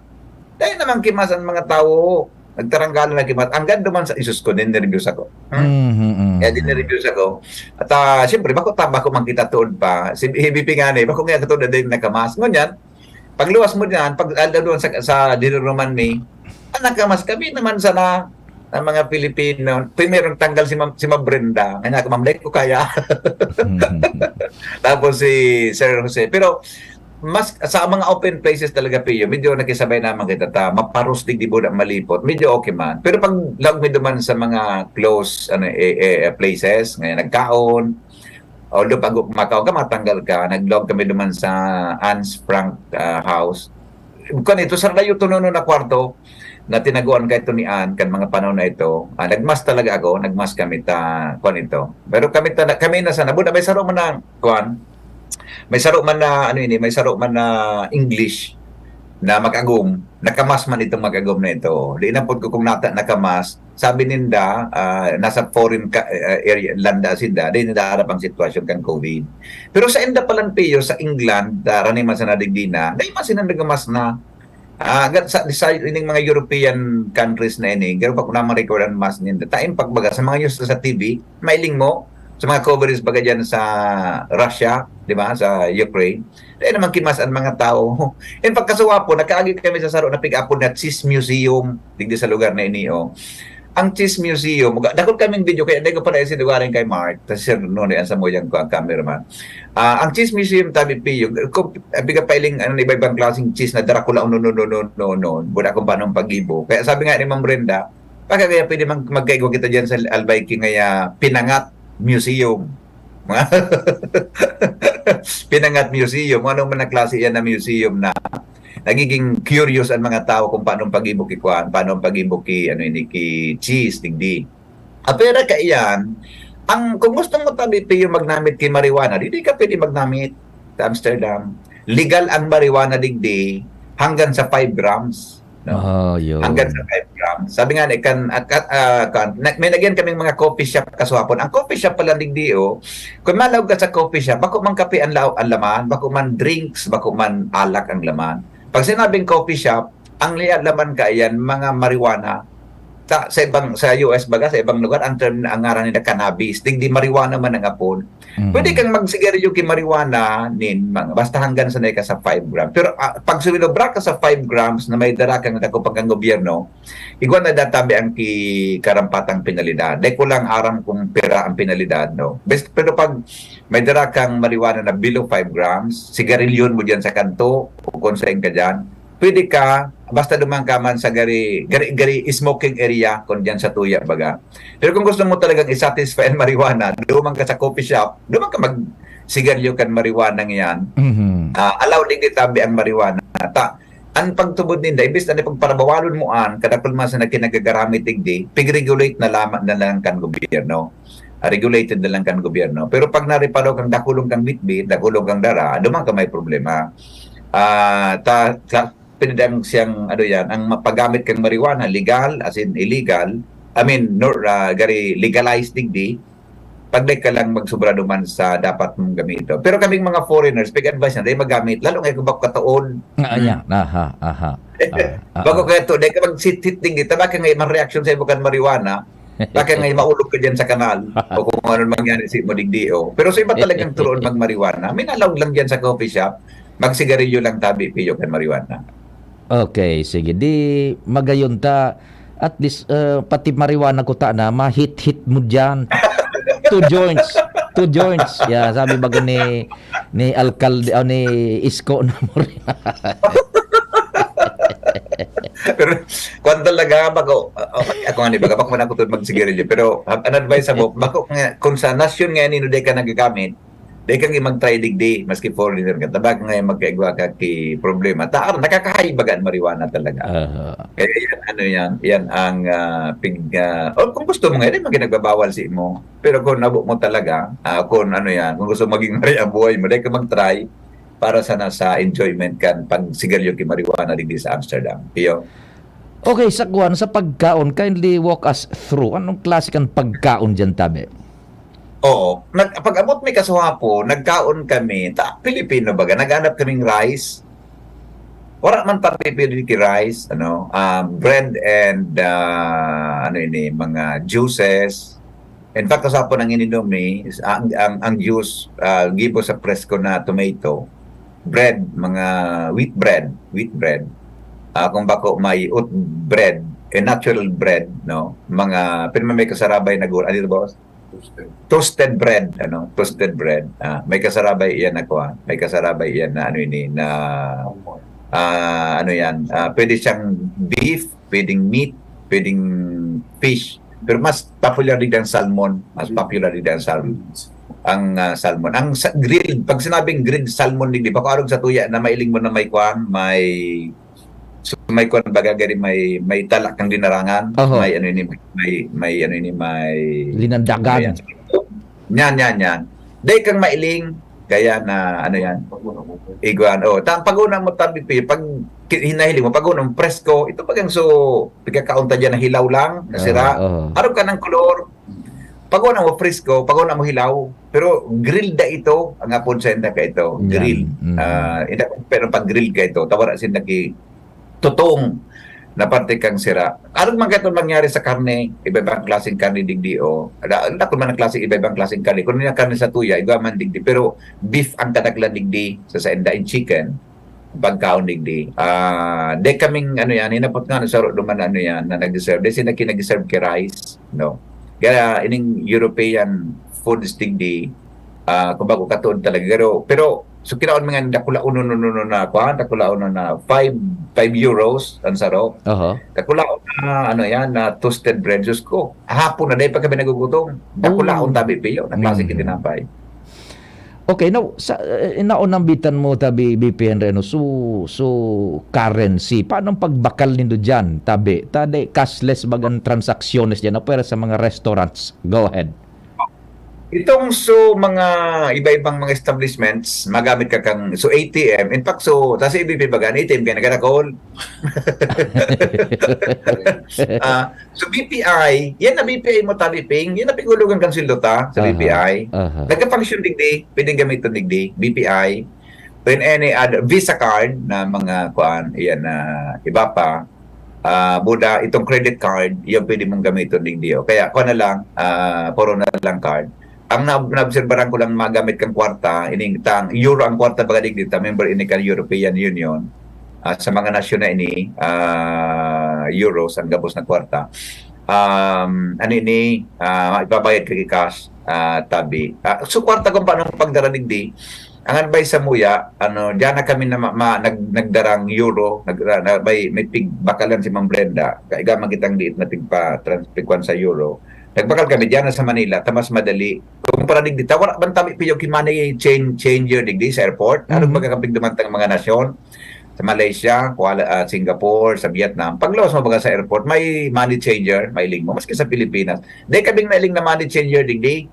Dai naman kimas an mga tawo, nagtaranggalan na kimas. Anggad duman sa, isus ko, ninerbyos ako. Hmm? Mhm, mhm. Kaya din ninerbyos ako. At ah, siyempre, bako ta, bako man kita tuod pa. Si H B P nga ni, bako nga katuod na din nakamas. Ngunyan, pagluwas mo diyan, pag aldaw doon sa, sa diniruman mi, ah, nakamas kami naman sana ang mga Pilipino. Primerong tanggal si Ma'am, si Ma'am Brenda. Kanya ako, "Ma'am, dai ko kaya." Tapos si Sir Jose. Pero mas sa mga open places talaga, Pio, medyo nakisabay naman kita ta, maparustig di buda malipot, medyo okay man. Pero pag laog mi duman sa mga close ano, eh, eh, places, ngayon nagkaon, although pag makaon ka, matanggal ka, naglaog kami duman sa Hans Frank ah, house. Kan ito, sa layo to nono na kwarto, na tinaguan kaito ni Ann kan mga panahon na ito. Ah, nagmas talaga ako, nagmas kami ta, kuan ito. Pero kami ta, kami na sana, buda may saro man na, kuan, may saro man na, ano ini, may saro man na English na mag-agom, nakamas man itong mag-agom na ito. Di na po ko kung nata, nakamas, sabi ninda, ah, nasa foreign ka, eh, area, landa sinda, di ninda harap ang sitwasyon kan COVID. Pero sa inda palan, Pio, sa England, ah, rani man sa nadigdi na, dai man sila nagamas na. Ah, agad sa, sa ining mga European countries na ini, pero pa ko naman record ang mas ninda. Taim pagbaga sa mga news sa T V, mailing mo, sa mga coverage baga dyan sa Russia, di ba, sa Ukraine. Dai naman kimas ang mga tao. In fact, kasuwa po, nakaagi kami sa saro na pig-apod na Cheese Museum, digdi sa lugar na ini, oh. Ang Cheese Museum, ga-, dakul kaming video, kaya hindi ko pala isinugarin kay Mark, kasi Sir Nonoy, ang samuyang ko, ang cameraman. Ah, ang Cheese Museum, tabi Pio, kung, ang pigapailing, ano, iba-ibang klaseng cheese na Dracula, no, no, no, no, no, no, wala akong paano ang pag-ibo. Kaya sabi nga ni Ma'am Brenda, baka kaya pwede mang, magkaigwa kita dyan sa Albay King, kaya Pinangat Museum. Pinangat Museum. Ano man ang klase yan na museum na nagiging curious ang mga tao kung paano ang pag-ibo ki kuan, paano ang pag-ibo ki, ano ini, ki cheese, digdi. Apera kaiyan, ang, kung gusto mo tabi, Pio, magnamit ki marijuana, di, di ka pwede magnamit sa Amsterdam. Legal ang marijuana digdi hanggang sa five grams. No? Oh, yun. Hanggang sa five grams. Sabi nga ni, kan, ah, ka- ah, kan, na, may nagyan kaming mga coffee shop kasuhapon. Ang coffee shop pala digdi, oh, kung malaog ka sa coffee shop, bako man kape ang, lao- ang laman, bako man drinks, bako man alak ang laman. Pag sinabing coffee shop, ang liya laman kaiyan, mga marijuana. Sa, sa ibang, sa U S baga, sa ibang lugar, ang term, ang ngaran nila cannabis. Digdi marijuana man ang apod. Mhm. Pwede kang magsigarilyo ki marijuana nin mga, basta hanggang sanay ka sa five grams. Pero ah, pag sumilobra ka sa five grams na may dara kang dako pang gobyerno, igwa na databi ang ki karampatang penalidad. Di ko lang aram kung pera ang penalidad, no? Bes-, pero pag may dara kang marijuana na below five grams, sigarilyon mo diyan sa kanto o kung saan ka diyan, pwede ka, basta duman ka man sa gari, gari, gari smoking area, kung diyan sa tuya, baga. Pero kung gusto mo talagang i-satisfy ang marijuana, duman ka sa coffee shop, duman ka mag sigarilyo kan marijuana yan. Mhm. Ah, allowed din tabi ang marijuana. Ta, ang pagtubod ninda, imbis na pagparabawalon mo an, kadakul man sa nagkinagagaramit digdi, pig-regulate na lamang na lang kan gobyerno. Ah, regulated na lang kan gobyerno. Pero pag nariparo kang dakulong kang bitbit, dakulong kang dara, duman ka may problema. Ah, ta, ta, pwede ang siyang, ano yan, ang mapagamit kang marijuana, legal, as in illegal, I mean, nor, ah, gari legalized digdi, pag di ka lang magsubra duman sa dapat mong gamito. Pero kaming mga foreigners, pig-advise na, dahil magamit, lalo ngayon kung bako kataon. Ah, yeah. Aha, aha. Ah, ah, Bago ah. kaya to, dahil kapag sit-sit digdi, tabaka nga ibang reaction sa ibukan marijuana, baka nga maulog ka dyan sa kanal, o kung ano mangyari sa mo digdi, oh. Pero sa iba talagang turoon mag marijuana, minalaog lang dyan sa coffee shop, magsigarilyo lang tabi, Pio, kan marijuana. Okay, sige. Di magayon ta. At least, uh, pati marijuana ko ta na, ma-hit-hit mo dyan. Two joints. Two joints. Yeah, sabi baga ni, ni alkalde, o ni Isko na mo rin. Pero, kwan talaga, bako, uh, ako nga ni, baga, bako man ako to magsigarilyo. Pero, uh, an advice mo, bako nga, kung sa nasyon nga nino di ka nagagamit, di ka nga mag-try digdi, maski foreigner ka, tabak nga magkaigwa ka ki problema. Taar, nakakahay baga ang marijuana talaga. Aha. Kaya yan, ano yan, yan ang ah, pig... ah, o kung gusto mo nga, di man ginagbabawal si mo. Pero kung nabo mo talaga, ah, kung ano yan, kung gusto maging mari ang buhay mo, di ka mag-try para sana sa enjoyment kan pag sigarilyo ki marijuana digdi sa Amsterdam. Iyo. Okay, sa kuwan, sa pagkaon, kindly walk us through. Anong klase kan pagkaon dyan, tabi? Oo. Nag, pag-abot mi kasuhapo, nagkaon kami, ta, Pilipino baga, naghanap kaming rice. Wala man tabi pwede ki rice, ano, ah, bread and, ah, ano ini, mga juices. In fact, kasapon ang ininom mi, ang, ang, ang juice, ah, gibo sa presko na tomato, bread, mga wheat bread, wheat bread. Ah, kung bako may oat bread, eh, natural bread, no? Mga, pero may kasarabay na gulay. Ano yun, boss? Toasted bread, ano, toasted bread. Ah, may kasarabay iyan na kuwan. May kasarabay iyan na ano ini, na, ah, ano yan, ah, pwede siyang beef, pwedeng meat, pwedeng fish. Pero mas popular digdi ang salmon. Mas popular digdi ang salmon. Ang, ah, salmon. Ang sa, grilled, pag sinabing grilled salmon, digdi, bako arog sa tuya na mailing mo na may kuwan, may, so, may kuwan, baga, gari may, may tala kang dinarangan, Oho. may ano ini, may, may ano ini, may Linandagan. Ayan. Yan, yan, yan. Dai kang mailing, kaya na, ano yan, iguan. Oh, ta-, pag-una mo, tabi pi, pag ki-, hinahiling mo, pag-una mo, presko, ito pag ang so, pagkakaon ta dyan na hilaw lang, na sira. Oo, oo. Arog ka ng kolor, pag-una mo, presko, pag-una mo, hilaw. Pero grilled na ito, ang apod sa inda ka ito, Yan. grilled. Mm. Ah, inda, pero pag grilled ka ito, tawara sinda ki tutong na parte kang sira. Arog man kaito mangyari sa karne, iba-ibang klaseng karne digdi, o. Ala, ala, kun man ang klase, iba-ibang klaseng karne. Kun yung karne sa tuya, iba man digdi. Pero beef ang kadaklan digdi sa sainda, in chicken, pagkaon digdi. Ah, di kaming, ano yan, hinapot nga, ano, sa duman, ano yan, na nag-deserve. Di sila kinag-deserve ki rice, no? Kaya, ining European foods digdi, ah, kung bago katuon talaga. Pero, pero, so, kinaon mga dakula uno, no, no, no, na, kuwan, dakula uno na five, five euros ang saro. Aha. Dakula na, ano yan, na toasted bread. Diyos ko, hapon na, dahil pa kami nagugutom. Dakula Oh. ang tabi, piyo, na klase Mm. kitinapay. Okay, now, sa, eh, naunambitan mo, tabi, B P Henry, ano, so, so, currency. Paano ang pagbakal nindo dyan, tabi? Tadi, cashless bagang transacciones dyan, no? Pero sa mga restaurants, go ahead. Itong so mga iba-ibang mga establishments, magamit ka kang, so A T M. In fact, so, ta sa A B P baga, an A T M kaya nagkadakol. Ah, so B P I, yan na B P I mo, tabi ping, yan na pigulugan kang sweldo ta sa Aha, B P I. aha. Nagka-function digdi, pwedeng gamiton digdi, B P I. Or in any other, Visa card na mga kuan, yan na iba pa. Ah, buda, itong credit card, yan pwede mong gamiton digdi. O kaya, kuan na lang, ah, puro na lang card. Ang na-, naobserbaran ko lang magamit kang kwarta, ining tang euro ang kwarta baga digdi ta, member ini kan European Union. Ah, sa mga nasyon na ini, ah, euros ang gabos na kwarta. Um, ano ini, ah, ipabayad ka ki cash, ah, tabi. Ah, so kwarta kung paano pagdara digdi, ang advice sa muya, ano, diyan na kami na ma-, ma-, nag-, nagdarang euro, nag-, na, may, may pigbakalan si Ma'am Brenda, kaiga man kitang liit na pigpa-, trans-, pigkuan sa euro. Nagbakal kami diyan na sa Manila, ta mas madali. Kumpara digdi ta, wala man tabi piyo ki money chain-, changer digdi sa airport. Ano Mhm. baga kapig dumantang mga nasyon? Sa Malaysia, Kuala, ah, Singapore, sa Vietnam. Paglawas mo baga sa airport, may money changer, mailing mo. Maski sa Pilipinas. Di kaming nailing na money changer digdi.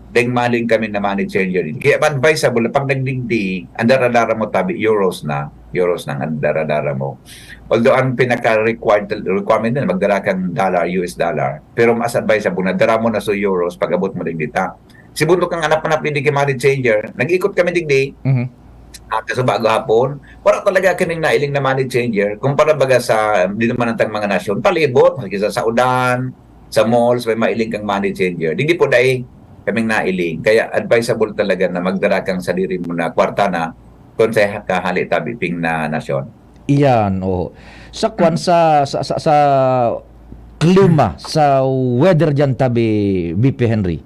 Deng maling kami na money changer din. Kaya advisable na pag nagdigdi, ang dara-dara mo tabi, euros na. Euros na ang dara-dara mo. Although ang pinaka-required, requirement din, magdara kang dollar, U S dollar. Pero mas advisable na dara mo na so euros pag abot mo digdi ta. Sibundo kang hanap-hanap digdi ki money changer. Nag-ikot kami digdi. Mhm. Ah, kaso bago hapon, wala talaga kaming nailing na money changer. Kumpara baga sa, di naman ang tang mga nasyon, palibot, maski sa Saudan, sa malls, may mailing kang money changer. Digdi po dai kaming nailing. Kaya advisable talaga na magdara kang sadiri mo na kwarta na kung sa kahali tabi ping na nasyon. Iyan, oo. Sa kwan, sa, sa, sa, sa klima, sa weather dyan, tabi, B P Henry.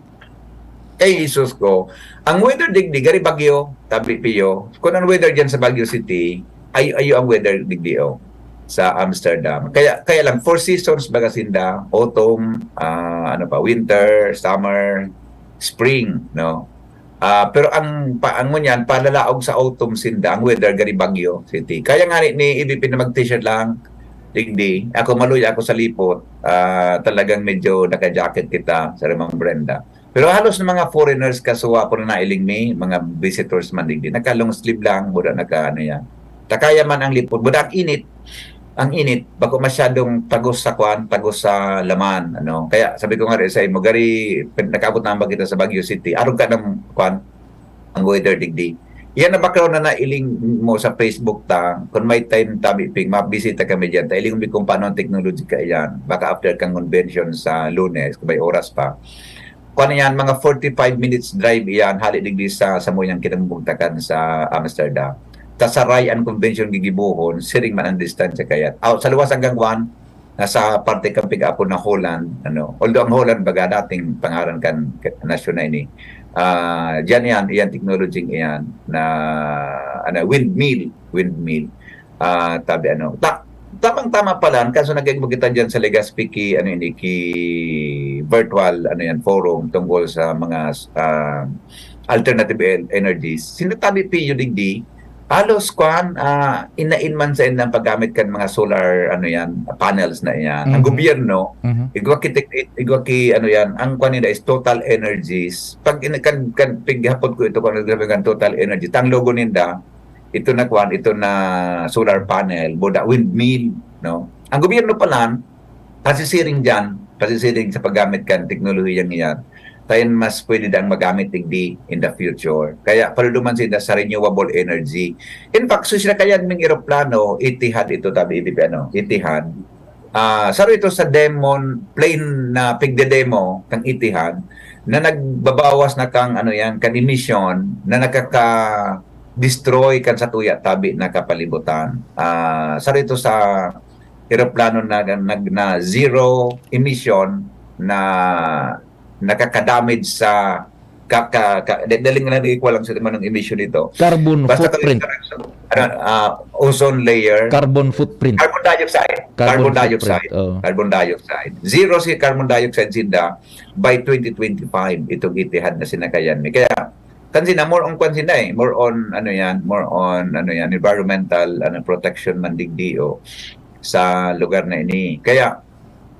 Ay, Jesus ko. Ang weather digdi, gari bagyo, tabi piyo. Kung ang weather dyan sa Baguio City, ay, ayo ang weather digdi, oh, sa Amsterdam. Kaya, kaya lang, four seasons baga sinda, autumn, ah, ano pa, winter, summer, spring, no? Ah, pero ang, pa, ang ngunyan, palalaog sa autumn sinda, ang weather gari Baguio City. Kaya nga ni, ni A B P na mag-t-shirt lang, digdi. Ako, maluya ako sa lipot. Ah, talagang medyo naka-jacket kita, sa Ma'am Brenda. Pero halos na mga foreigners, kasuwa po na nailing mi, mga visitors man digdi. Naka-long sleeve lang, buda naka, ano yan. Takaya man ang lipot, buda ang init. Ang init, bako masyadong tagos sa kwan, tagos sa laman, ano. Kaya sabi ko nga rin sa imo, gari, nakaabot na ba kita sa Baguio City. Arog ka ng kwan, ang weather digdi. Yan na background na nailing mo sa Facebook ta, kung may time tabi ping, mabisita kami diyan, ta iling mi kung paano ang technology ka iyan. Baka after kang convention sa Lunes, kung may oras pa. Kung ano yan, mga forty-five minutes drive iyan, hali digdi sa, sa muyang kinamugtakan sa Amsterdam. Ta saray ang convention gigibohon, siring man ang distansya kaya. Aw, sa luwas hanggang kwan, nasa parte kan pig-apod na Holland, ano. Although ang Holland, baga dating pangaran kan nasyon na ini. Ah, diyan iyan, iyan technology iyan na, ano, windmill, windmill. Ah, tabi ano, ta-, tamang-tama pala, kaso nagkikita diyan sa Legazpi ki, ano ini, ki virtual, ano yan, forum tungkol sa mga, ah, alternative en-, energies. Sinatabi pi digdi, halos kwan, ah, inain man sa indang paggamit kan mga solar, ano yan, panels na yan. Ang Mhm. gobyerno, Mhm. igwa ki tek-, igwa ki, ano yan, ang kwan nila is Total Energies. Pag in-, kan, kan, pighapot ko ito, kung ano sabi kan Total Energies, ang logo ninda, ito na kwan, ito na solar panel, buda windmill, no? Ang gobyerno pala, pasisiring diyan, pasisiring sa paggamit kan teknolohiyang iyan, tayan mas pwede dang magamit digdi in the future. Kaya paluduman sinda sa renewable energy. In fact, so sila kaya ming eroplano, Etihad ito, tabi, Etihad, ano, Etihad. Ah, saro ito sa demon plane na pigde-demo kang Etihad na nagbabawas na kang, ano yan, kan emission na nakaka-destroy kan satuya tabi na kapalibutan. Ah, saro ito sa eroplano na, na, na zero emission na nakaka-damage sa ka, ka, ka, da-, daling lang ikuha lang sa manong emission nito. Carbon Basta footprint. Ano, ah, ozone layer. Carbon footprint. Carbon dioxide. Carbon Carbon footprint, dioxide. Oo. Carbon dioxide. Zero si carbon dioxide sinda by twenty twenty-five, itong Etihad na sinakayan mi. Kaya, kan sinda, more on kwan sinda eh. More on, ano yan, more on, ano yan, environmental, ano, protection man digdi o sa lugar na ini. Kaya,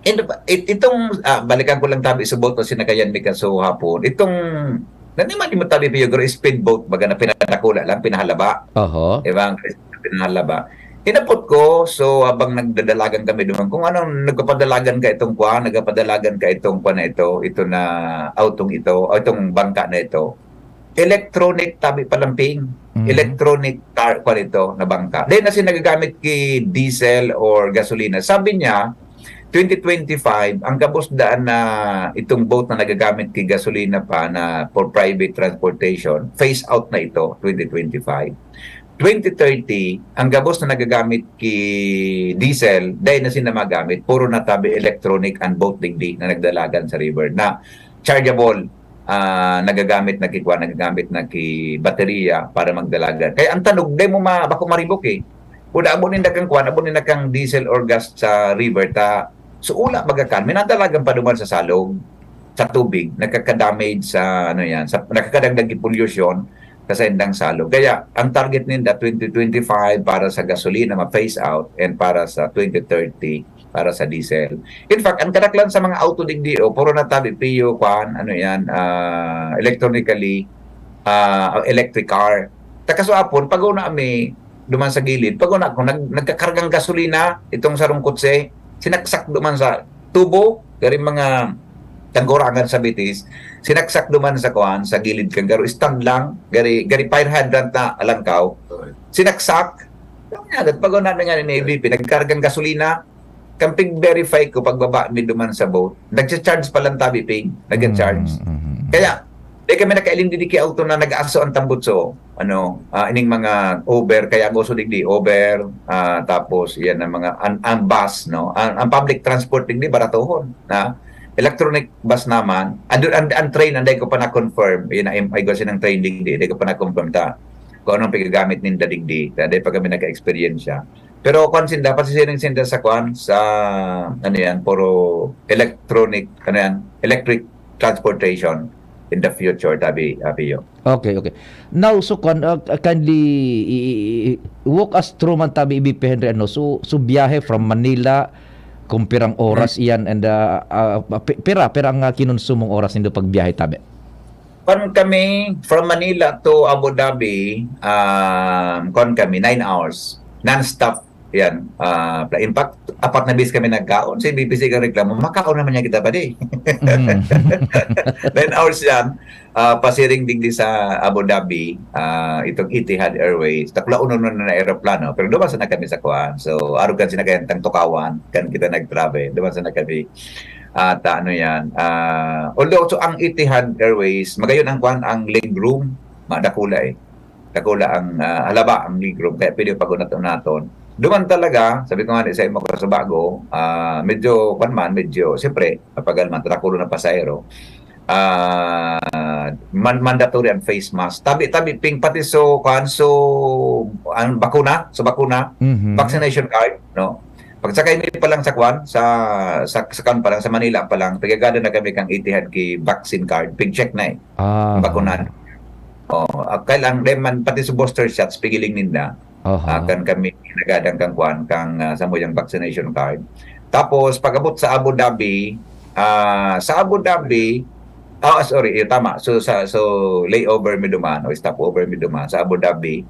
in-, it-, itong, ah, balikan ko lang tabi sa boat na sinakayan mi kaso hapon. Itong, naniman mo tabi, Pio, pero speedboat, baga na pinadakula lang, pinahalaba. Oho. Diba? Ang pinalaba. Inabot ko, so habang nagdadalagan kami duman, kung anong nagpapadalagan ka itong kwa, nagpapadalagan ka itong kwa na ito, ito na autong ito, o itong bangka na ito, electronic tabi palamping, Mhm. electronic car kwa nito na bangka. Then, as in, nagagamit ki diesel or gasolina. Sabi niya, twenty twenty-five, ang gabos daan na itong boat na nagagamit ki gasolina pa na for private transportation, phase out na ito, twenty twenty-five. Twenty thirty, ang gabos na nagagamit ki diesel, dai na sinda magamit, puro na tabi electronic an boat digdi na nagdalagan sa river na chargeable, ah, nagagamit na ki kwan, nagagamit na ki baterya para magdalagan. Kaya ang tanog, dai mo ma-, bako maribok eh. Kuda abo ninda kang kwan, abo ninda kang diesel or gas sa river ta, so ula baga kan, may nadalagan pa duman sa salog, sa tubig, nagkaka-damage sa, ano yan, sa, nagkakadagdag ki pollution, sa saindang salog. Kaya, ang target ninda, twenty twenty-five para sa gasolina, ma-phase out, and para sa twenty thirty, para sa diesel. In fact, ang kadaklan sa mga auto digdi, oh, puro na tabi, piyo, kwan, ano yan, ah, electronically, ah, electric car. Takaswapon, pag una mi, duman sa gilid, pag una ko, nag-, nagkakargang gasolina, itong sarong kotse, sinaksak duman sa tubo, gari mga tangkurangan sa Betis, sinaksak duman sa kuan, sa gilid kan garo, stand lang, gari, gari fire hydrant na alangkaw, sinaksak. Kaya agad, pag namin nga ni A B P, nagkargang gasolina, kamping verify ko, pagbaba mi duman sa boat, nagcha-charge pa lang tabi, ping, nagcha-charge. Mm, mm, mm. Kaya, di kami nakailindi di ki auto na nag-aso ang tambutso. Ano, ah, ining mga Uber, kaya ang uso digdi, Uber, ah, tapos yan ang mga, ang, ang bus, no? Ang, ang public transport digdi, baratohon, na electronic bus naman. Ang, ang, ang train, anday ko pa na-confirm, yun ang, ay, kasi ng train digdi, anday ko pa na-confirm ta kung anong pigagamit ninda digdi, ta, anday pa kami nagka-experience siya. Pero kung sinda, pasisiring sinda sa kwan, sa, ano yan, puro electronic, ano yan, electric transportation in the future, tabi, Apio. Okay, okay. Now, so, kwan, uh, kindly i-, i-, i-, walk us through man tabi, Ibip Henry, ano, so, so biyahe from Manila, kung pirang oras iyan, and, uh, uh, pi-, pira, pira ang, uh, kinonsumong oras nindo pagbiyahe tabi? Kwan kami, from Manila to Abu Dhabi, um, kwan kami, nine hours, non-stop Yan. Ah, in fact, apat na bis kami nagkaon. Si B P C kan reklamo, "Makaon naman niya kita pa di." Mm. Nine hours yan. Ah, pasiring digdi sa Abu Dhabi, ah, itong Etihad Airways. Takla uno na na aeroplano, pero duman sana kami sa kuan. So, arog kan sinakayan tang tukawan, kan kita nag-travel. Duman sana kami, ah, ta, ano yan. Ah, although, so, ang Etihad Airways, magayon ang kuan, ang leg room, madakula eh. Dakula ang, ah, halaba ang leg room, kaya pwede pag-unat-unaton. Duman talaga, sabi ko nga sa imo, sa bago, ah, medyo, kuan man, medyo, siyempre, mapagal man, tatakolo na pasahero. Ah, man, mandatory ang face mask. Tabi, tabi, ping, pati so, kuan, so, ang bakuna, so bakuna, Mhm. vaccination card, no? Pagsakay mi pa lang sa kuan, sa, sa, sa kuan pa lang, sa Manila pa lang, pigagada na kami kang Etihad ki vaccine card, pig-check na eh. Ah. Bakunan. Oh, ah, kailang, di man, pati sa booster shots, pigiling ninda. Aha. Ah, kan kami nagadan kang kuan, kang, ah, samuyang vaccination card. Tapos, pag-abot sa Abu Dhabi, ah, sa Abu Dhabi, ah, sorry, eh, tama. So, sa, so, layover mi duman, o stopover mi duman, sa Abu Dhabi,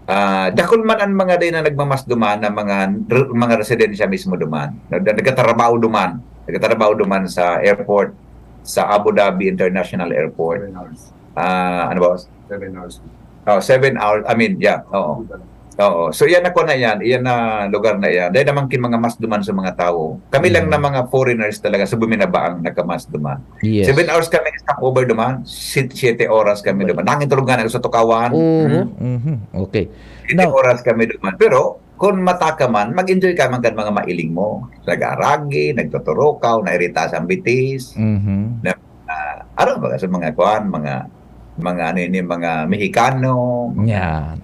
ah, dakul man ang mga day na nagmamas duman, na mga, mga residensya mismo duman. Nag-, nagtatrabaho duman. Nagtatrabaho duman sa airport, sa Abu Dhabi International Airport. Seven hours. Ah, ano ba? Seven hours. Oh, seven hours. I mean, yeah. Oo. Oo. So, yan ako na yan. Yan na lugar na yan. Dahil naman kin mga mas duman sa mga tao. Kami lang Mm. na mga foreigners talaga sa buminaba ang nagkamas duman. Yes. Seven hours kami stopover duman. Si-, siete oras kami duman. Nangin tulog nga na sa tukawan. Oo. Hmm. Mhm. Okay. Siete Now, oras kami duman. Pero, kung mataka man, mag-enjoy ka man kan mga mailing mo. Nag-aragi, nagtuturukaw, nairita sa bitis. mhm. Ah, ano ba sa mga kuan, mga, mga ano ini, mga Mexicano, mga Yan.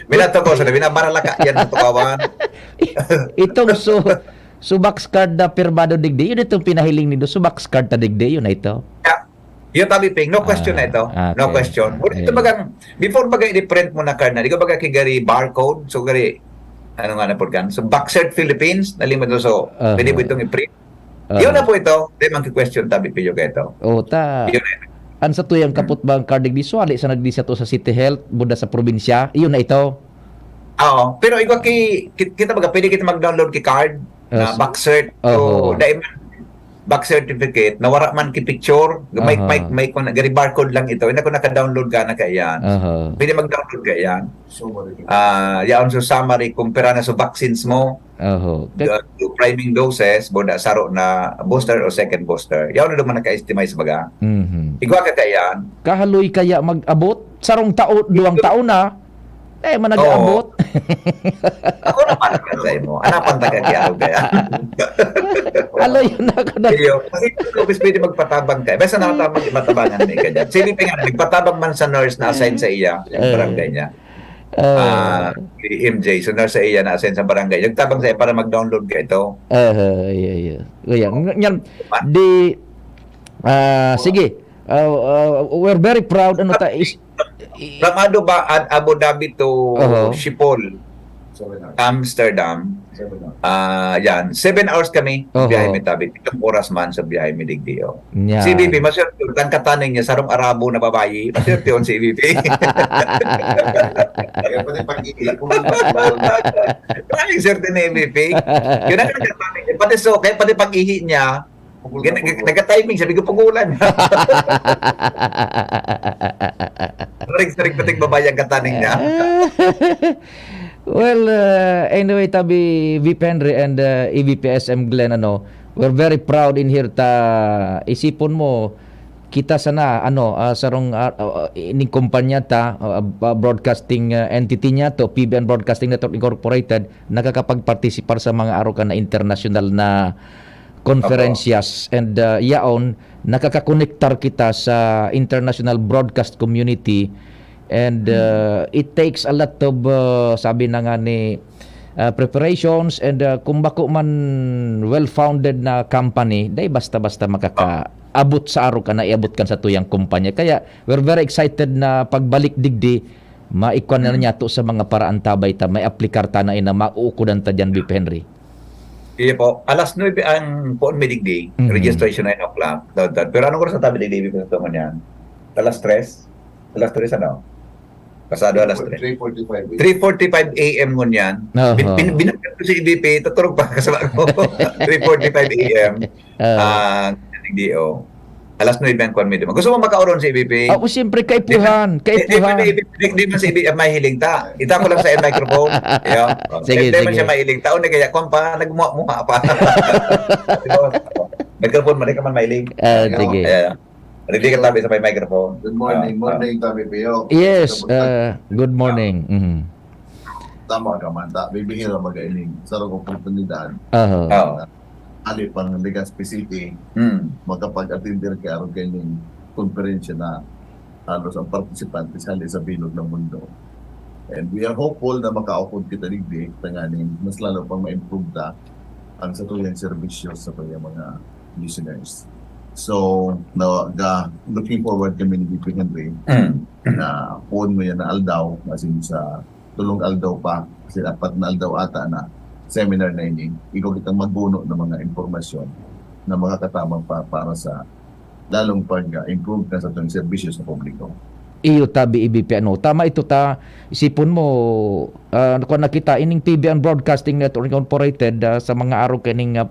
Minato ko, sa binabaralaka yan sa tukawan. Itong su Subax card na pirmado digdi, yun itong pinahiling nindo, Subax card ta digdi, yun na ito. Yung tabi ping, no question na ito. Ah, No okay. question. But ito Okay. bagang, before baga i-print mo na card na, di ko baga kay gari barcode, so gari, ano nga na po kan? So, Boxer Philippines, nalimod mo, so, Aha. Pwede po itong i-print. Ah. Yun na po ito. Di man question tabi piyo ka ito. O, ta. Yun na. An sa tuyang kapot bang card digdi, swali sa nagdi sa to sa City Health, buda sa probinsya, yun na ito. Oo. Pero ikaw ki, ki-, kita baga, pwede kita mag-download ki card na Yes. Boxer. Oho. So, dahil man, Boxer certificate, na wala man ki picture, may, Aha. may, may, kung gari barcode lang ito. Hindi ko naka-download ka na kaya. Aha. Pwede mag-download kaya. So, what is it? Ah, yaon sa summary, kung pira na sa vaccines mo, Oho. Kay- the, the priming doses, boda saro na booster o second booster. Yaon na naman naka-estimize baga. Mhm. Igwa ka kaya. Kahaloy kaya mag-abot? Sarong tao, duwang tao na. Eh, man nag-abot. Ako na pala ka sa imo. Anapan ta ka kaya ako kaya. Alo yun ako na. Iyo, kasi ito, mas pwede magpatabang ka. Basta nakatabang, matabangan may ka dyan. Sige, nga, nagpatabang man sa nurse na assign sa iya, yung Eh. barangay niya. Ah, Ah, si M J, so nurse sa iya na assign sa barangay. Nagtabang sa iya para mag-download ka ito. ah, iya, iya. Kaya, ng-, yan, di, ah, sige. Ah, ah, we're very proud, ano ta, is, i- From Abu Dha-, Abu Dhabi to Oho. Schiphol, Seven hours. Amsterdam. Seven hours. Ah, yan. Seven hours kami. Oho. Biyahe mi tabi. Pitong oras man sa biyahe mi digdi, oh. Yan. Si B B, maswerte ang kataning niya, sarong Arabo na babayi. Maswerte yun si B B. Kaya pati pag-iiyak ko, bawal na. Maraming swerte ni B B. Yun ang nagkataning niya. Pati so, kaya pati pag-ihi niya, Pukul gina- na pukul. nagka-timing, sabi ko, pugulan. Sarig-sarig pati babayi ang kataning niya. Well, uh, anyway, tabi V P Henry and uh, E V P S M Glenn, ano, we're very proud in here ta isipon mo, kita sana, ano, ah, sarong, ah, ah, ining kumpanya ta, ah, ah, broadcasting, ah, entity niya to, P B N Broadcasting Network Incorporated, nakakapagpartisipar sa mga arokan na international na konferensyas and, ah, yaon, nakakakonektar kita sa international broadcast community and, ah, it takes a lot of, ah, sabi na nga ni, ah, preparations and, ah, kung bako man well-founded na company, dai basta-basta makakaabot sa arokan na iabot kan sa tuyang kumpanya. Kaya we're very excited na pagbalik digdi, maikwan na niya to sa mga paraantabay ta, may aplikar ta na ina, mauukodan ta dyan, V P Henry. Iya po. Alas nuebe ang poon mi digdi. Mhm. Registration nine o'clock. Daw, daw. Pero anong oras na tabi digdi, V P, sa tungo niyan? Alas tres? Alas tres, ano? Pasado alas tres. Three forty-five. Three forty-five a m ngunyan. Aha. Bin- bin- Binagkat ko si E B P, tutulog pa kasama ko. Three forty-five a m. Ah. Ah, D O. Alas nuebe ang kwan mi duman. Gusto mo makaoron si E B P? Ako siyempre kaipuhan, Di, di, kaipuhan. di, di, di man si E B P mahiling ta. Ita ko lang sa microphone. Yeah. Sige, Di man sige. Siya mahiling ta. O na kaya, kwan pa, nagmuha-muha pa. Microphone mo, di ka man mahiling. Ah, sige. Yeah. Hindi ka tabi sa may microphone. Good morning. Ah, Morning, Tabi Pio. Yes, Sa- uh, good morning. Mhm. Tama ka man. Ta, bibihira mag-ining sarong oportunidad. Aha. Oo. Ali pang Legazpi City, Hmm. makapag-attend ka arog kaining konferensya na halos ang partisipantes hali sa bilog ng mundo. And we are hopeful na makaupod kita digdi, tanganing mas lalo pang ma-improve ta ang satuyang serbisyo sa tuyang mga listeners. So, na, ga, looking forward kami ni B P Henry Hmm. na puon mo yan na aldaw, as in sa tulong aldaw pa, kasi apat na aldaw ata na seminar na ini, ikaw kitang magbuno ng mga impormasyon na makakatabang pa para sa lalong pag-improve na sa itong serbisyo sa publiko. Iyo, Tabi, E B P, ano, tama ito ta, isipon mo, ah, kung nakita, ining T V and Broadcasting Network Incorporated, ah, sa mga araw kaning, ah,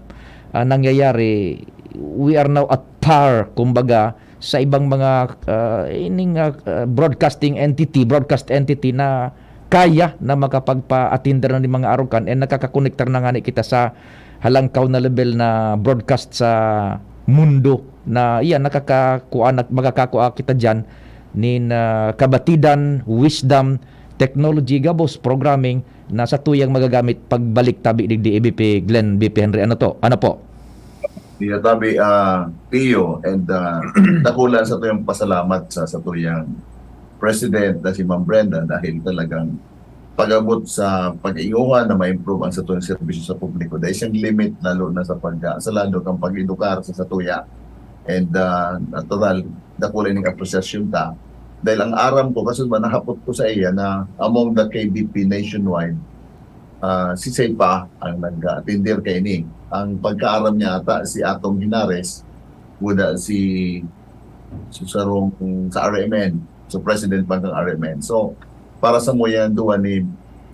ah, nangyayari, we are now at par, kumbaga, sa ibang mga, ah, ining, ah, ah, broadcasting entity, broadcast entity na kaya na makapagpa-attender na ni mga arukan and nakakakonektar na nga ni kita sa halangkaw na level na broadcast sa mundo na iyan, nakakakua, nag-, makakakua kita diyan nin, ah, kabatidan, wisdom, technology, gabos, programming na sa tuyang magagamit pagbalik tabi digdi, E B P Glenn, B P Henry. Ano to? Ano po? Di na tabi, ah, Pio, and, ah, dakula sa tuyang pasalamat sa, sa tuyang president na si Ma'am Brenda dahil talagang pag-abot sa pag-inguha na ma-improve ang satuyang serbisyo sa publiko. Dahil siyang limit, lalo na sa pag, sa lado kang pag-edukar sa satuya. And, ah, natural, dakula ning apresyasyon ta. Dahil ang aram ko, kasi ba nahapot ko sa iya na among the K B P nationwide, ah, si Seipa ang nag-attender kaini. Ang pagkaaram niya ata, si Atong Hinares, guda si, si sarong sa R M N, so president pa kang R M N. So, para sa muya duwa ni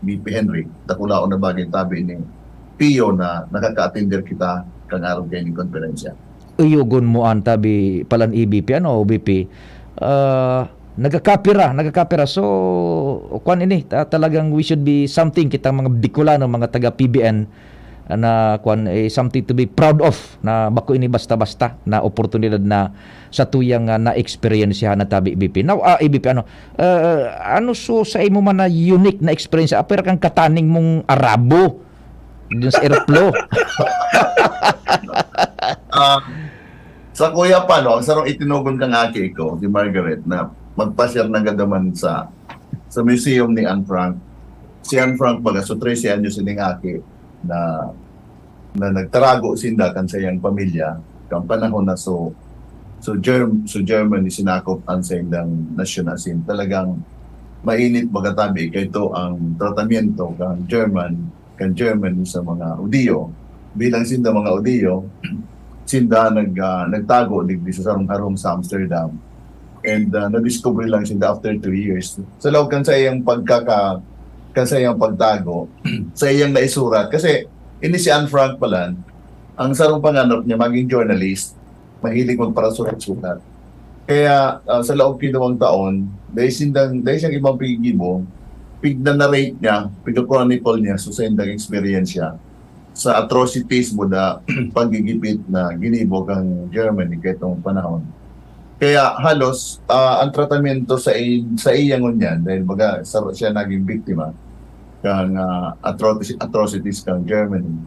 B P Henry, dakulaon na bagay tabi ni Pio na nakaka-attender kita kan araw kaini konferensya. Uyogon mo an tabi palan E B P, ano, B P, ah, nagkakapira, nagkakapira. So, kwan ini, ta-, talagang we should be something, kita mga Bicolano, mga taga P B N, na kwan, eh, something to be proud of, na bako ini basta-basta na oportunidad na sa tuyang, ah, na-eksperyensyahan na tabi, B P. Now, ah, E B P, ano, ah, ano so sa imo man na unique na eksperyensya? Apwera kang kataning mong Arabo dun sa airflow. Ah, sa kuya pa, no, ang sarong itinugon kang aki ko, si Margaret, na magpasyar na gadaman sa, sa museum ni Anne Frank. Si Anne Frank, baga, so trese anyos ining aki na, na nagtarago sinda kan sayang pamilya, kan panahon na so, so, Germ, so Germany sinakop ang sayang nasyon, as in, talagang mainit, baga tabi, kay ito ang tratamiento kan German, kan Germany sa mga Hudiyo. Bilang sinda mga Hudiyo, sinda nag, ah, nagtago digdi sa sarong harong sa Amsterdam. And, ah, nadiscover lang sinda after two years. Sa laog kan sa iyang pagkaka-, kan sa iyang pagtago, sa iyang naisurat. Kasi, ini si Anne Frank pala, ang sarong panganap niya, maging journalist, mahilig magparasurat-surat. Kaya, ah, sa laog ki duwang taon, dahil sindang, dahil siyang ibang piggibo, pigna-narrate niya, pigna-chronicle niya, so sa indang experience siya sa atrocities mo na paggigipit na ginibo kang Germany kaitong panahon. Kaya halos, ah, ang tratamiento sa i-, sa iya ngunyan, dahil baga sa, siya naging biktima kang, ah, atrocities, atrocities kang Germany.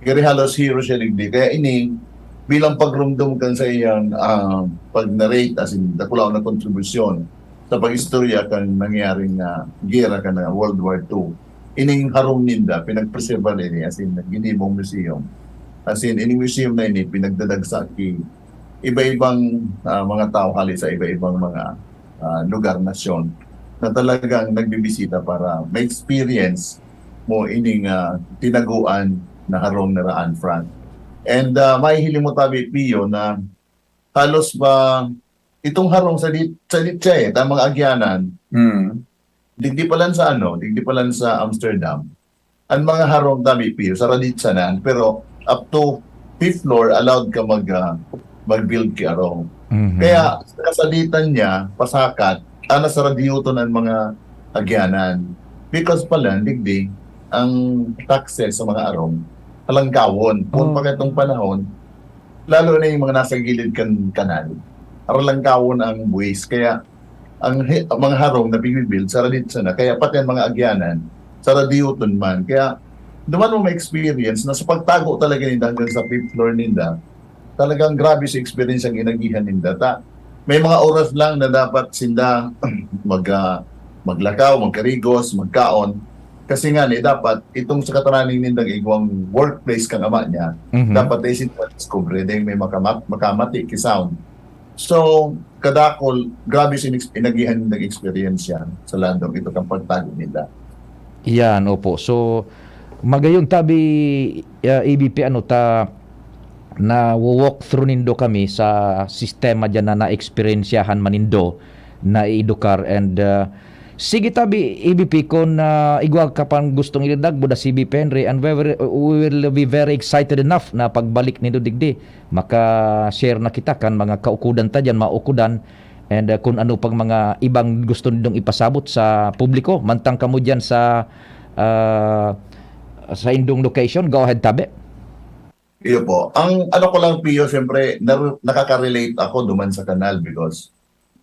Kaya halos hero siya digdi. Kaya ini, bilang pagrumdom kan sa iyang, ah, pag-narrate, as in, dakulaon na kontribusyon sa pag-istorya kan nangyaring, ah, gera kan, ah, World War Two. Ining harong ninda, pinagpreserba ini, as in, ginibong museum. As in, ining museum na ini, pinagdadagsa ki iba-ibang, ah, mga tao hali sa iba-ibang mga, ah, lugar, nasyon, na talagang nagbibisita para ma-experience mo ining, ah, tinaguan na harong ni Anne Frank. And, ah, mahihiling mo tabi, Pio, na halos ba itong harong sa lit-, sa litsa eh, tamang agyanan, Hmm. Digdi pa lang sa ano, digdi pa lang sa Amsterdam, ang mga harong tabi piyo, sa radit sanan, pero up to fifth floor, allowed ka mag, ah, mag-build ki arong. Mhm. Kaya, sa kasaditan niya, pasakat, ana sa radyoton ang mga agyanan. Because pala, digdi, ang taxes sa mga arong, halangkawon. Kung Oh. pa katong panahon, lalo na yung mga nasa gilid kan kanal, halangkawon ang buwis. Kaya, ang he-, ang mga harong na binibuild sa radit sana, kaya pati ang mga agyanan, sa radyoton man. Kaya, duman mo ma-experience na sa pagtago talaga ninda hanggang sa fifth floor ninda, talagang grabe sa experience ang inagihan ninda. Ta, may mga oras lang na dapat sinda mag, ah, maglakaw, magkarigos, magkaon. Kasi nga ni, dapat itong sa katananing nindang igwang workplace kang ama niya, Mhm. dapat ay sinda discover, dahil may makamat-, makamati ki sound. So, kadakol, grabe sin ex-, inagihan nindang experience yan sa landong ito kang pagtago nila. Yan, opo. So, magayon tabi, ah, A B P, ano, ta, na-walk through nindo kami sa sistema diyan na naeksperyensyahan man nindo na i-edukar. And, ah, sige tabi, A B P, kun, ah, igwa ka pang gustong idagdag, buda si B P Henry, and we will, we will be very excited enough na pagbalik nindo digdi, maka-share na kita kan mga kaukudan ta diyan, maukudan, and, ah, kun ano pang mga ibang gusto nindong ipasabot sa publiko, mantang kamo diyan sa, ah, sa indong location. Go ahead, tabi. Iyo po. Ang ano ko lang, Pio, siyempre, nar-, nakaka-relate ako duman sa kanal because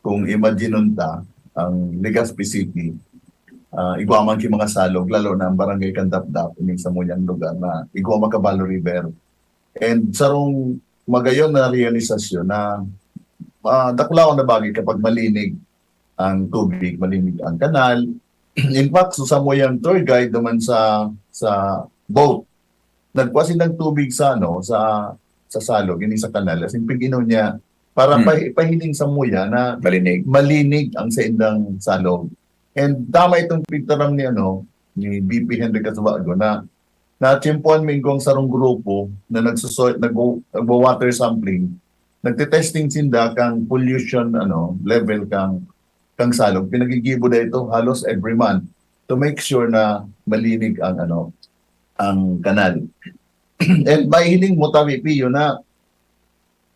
kung imagine ta, ang Legazpi City, ah, igwa man ki mga salog, lalo na ang barangay Candapdap, ini sa muyang lugar na igwa man Caballo River. And sarong magayon na realisasyon na, ah, dakulaon na bagay kapag malinig ang tubig, malinig ang kanal. In fact, so sa muyang tour guide naman sa, sa boat, nagkuha sindang tubig sa, ano, sa, sa salog, ini sa kanal. As in, pig-inom niya, para Hmm. pahi-, pahiling sa muya na Malinig. malinig ang saindang salog. And tama itong pigtaram ni, ano, ni B P Henry Casuago na natsimpuan mi igwang sarong grupo na nagsusoy-, nagwo-, nagwo-water sampling. Nagte-testing sinda kang pollution, ano, level kang, kang salog. Pinagigibo na ito halos every month to make sure na malinig ang, ano, ang kanal. And mahihiling mo, tabi, Pio, na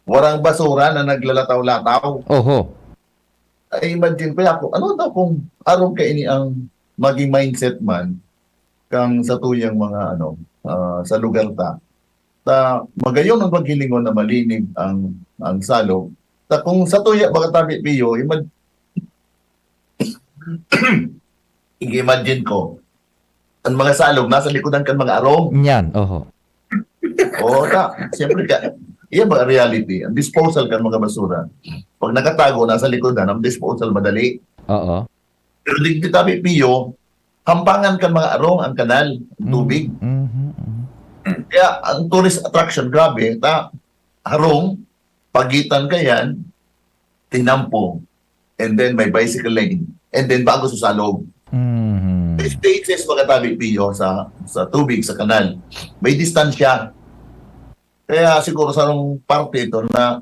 warang basura na naglalataw-lataw. Oho. Ay, imagine ko, ako, ano daw kung arog kaini ang maging mindset man kang satuyang mga, ano, ah, sa lugar ta? Ta, magayon ang paghilingon na malinig ang, ang salog. Ta, kung satuya, baga tabi, Pio, imag-, i-imagine ko, ang mga salog nasa likodan kan mga arong. Yan, oho. Oo, ta, siyempre ka, iyan ba reality? Ang disposal kan mga basura. Pag nakatago, nasa likodan, ang disposal madali. Oo. Pero digdi tabi, Pio, hampangan kan mga arong ang kanal, ang Mm, tubig. Mhm, mhm. Kaya ang tourist attraction, grabe, ta, harong, pagitan ka yan, tinampo, and then may bicycle lane, and then bago sa salog. Mhm. May spaces, mga tabi, Pio, sa, sa tubig, sa kanal. May distansya. Kaya siguro sa anong parte ito na,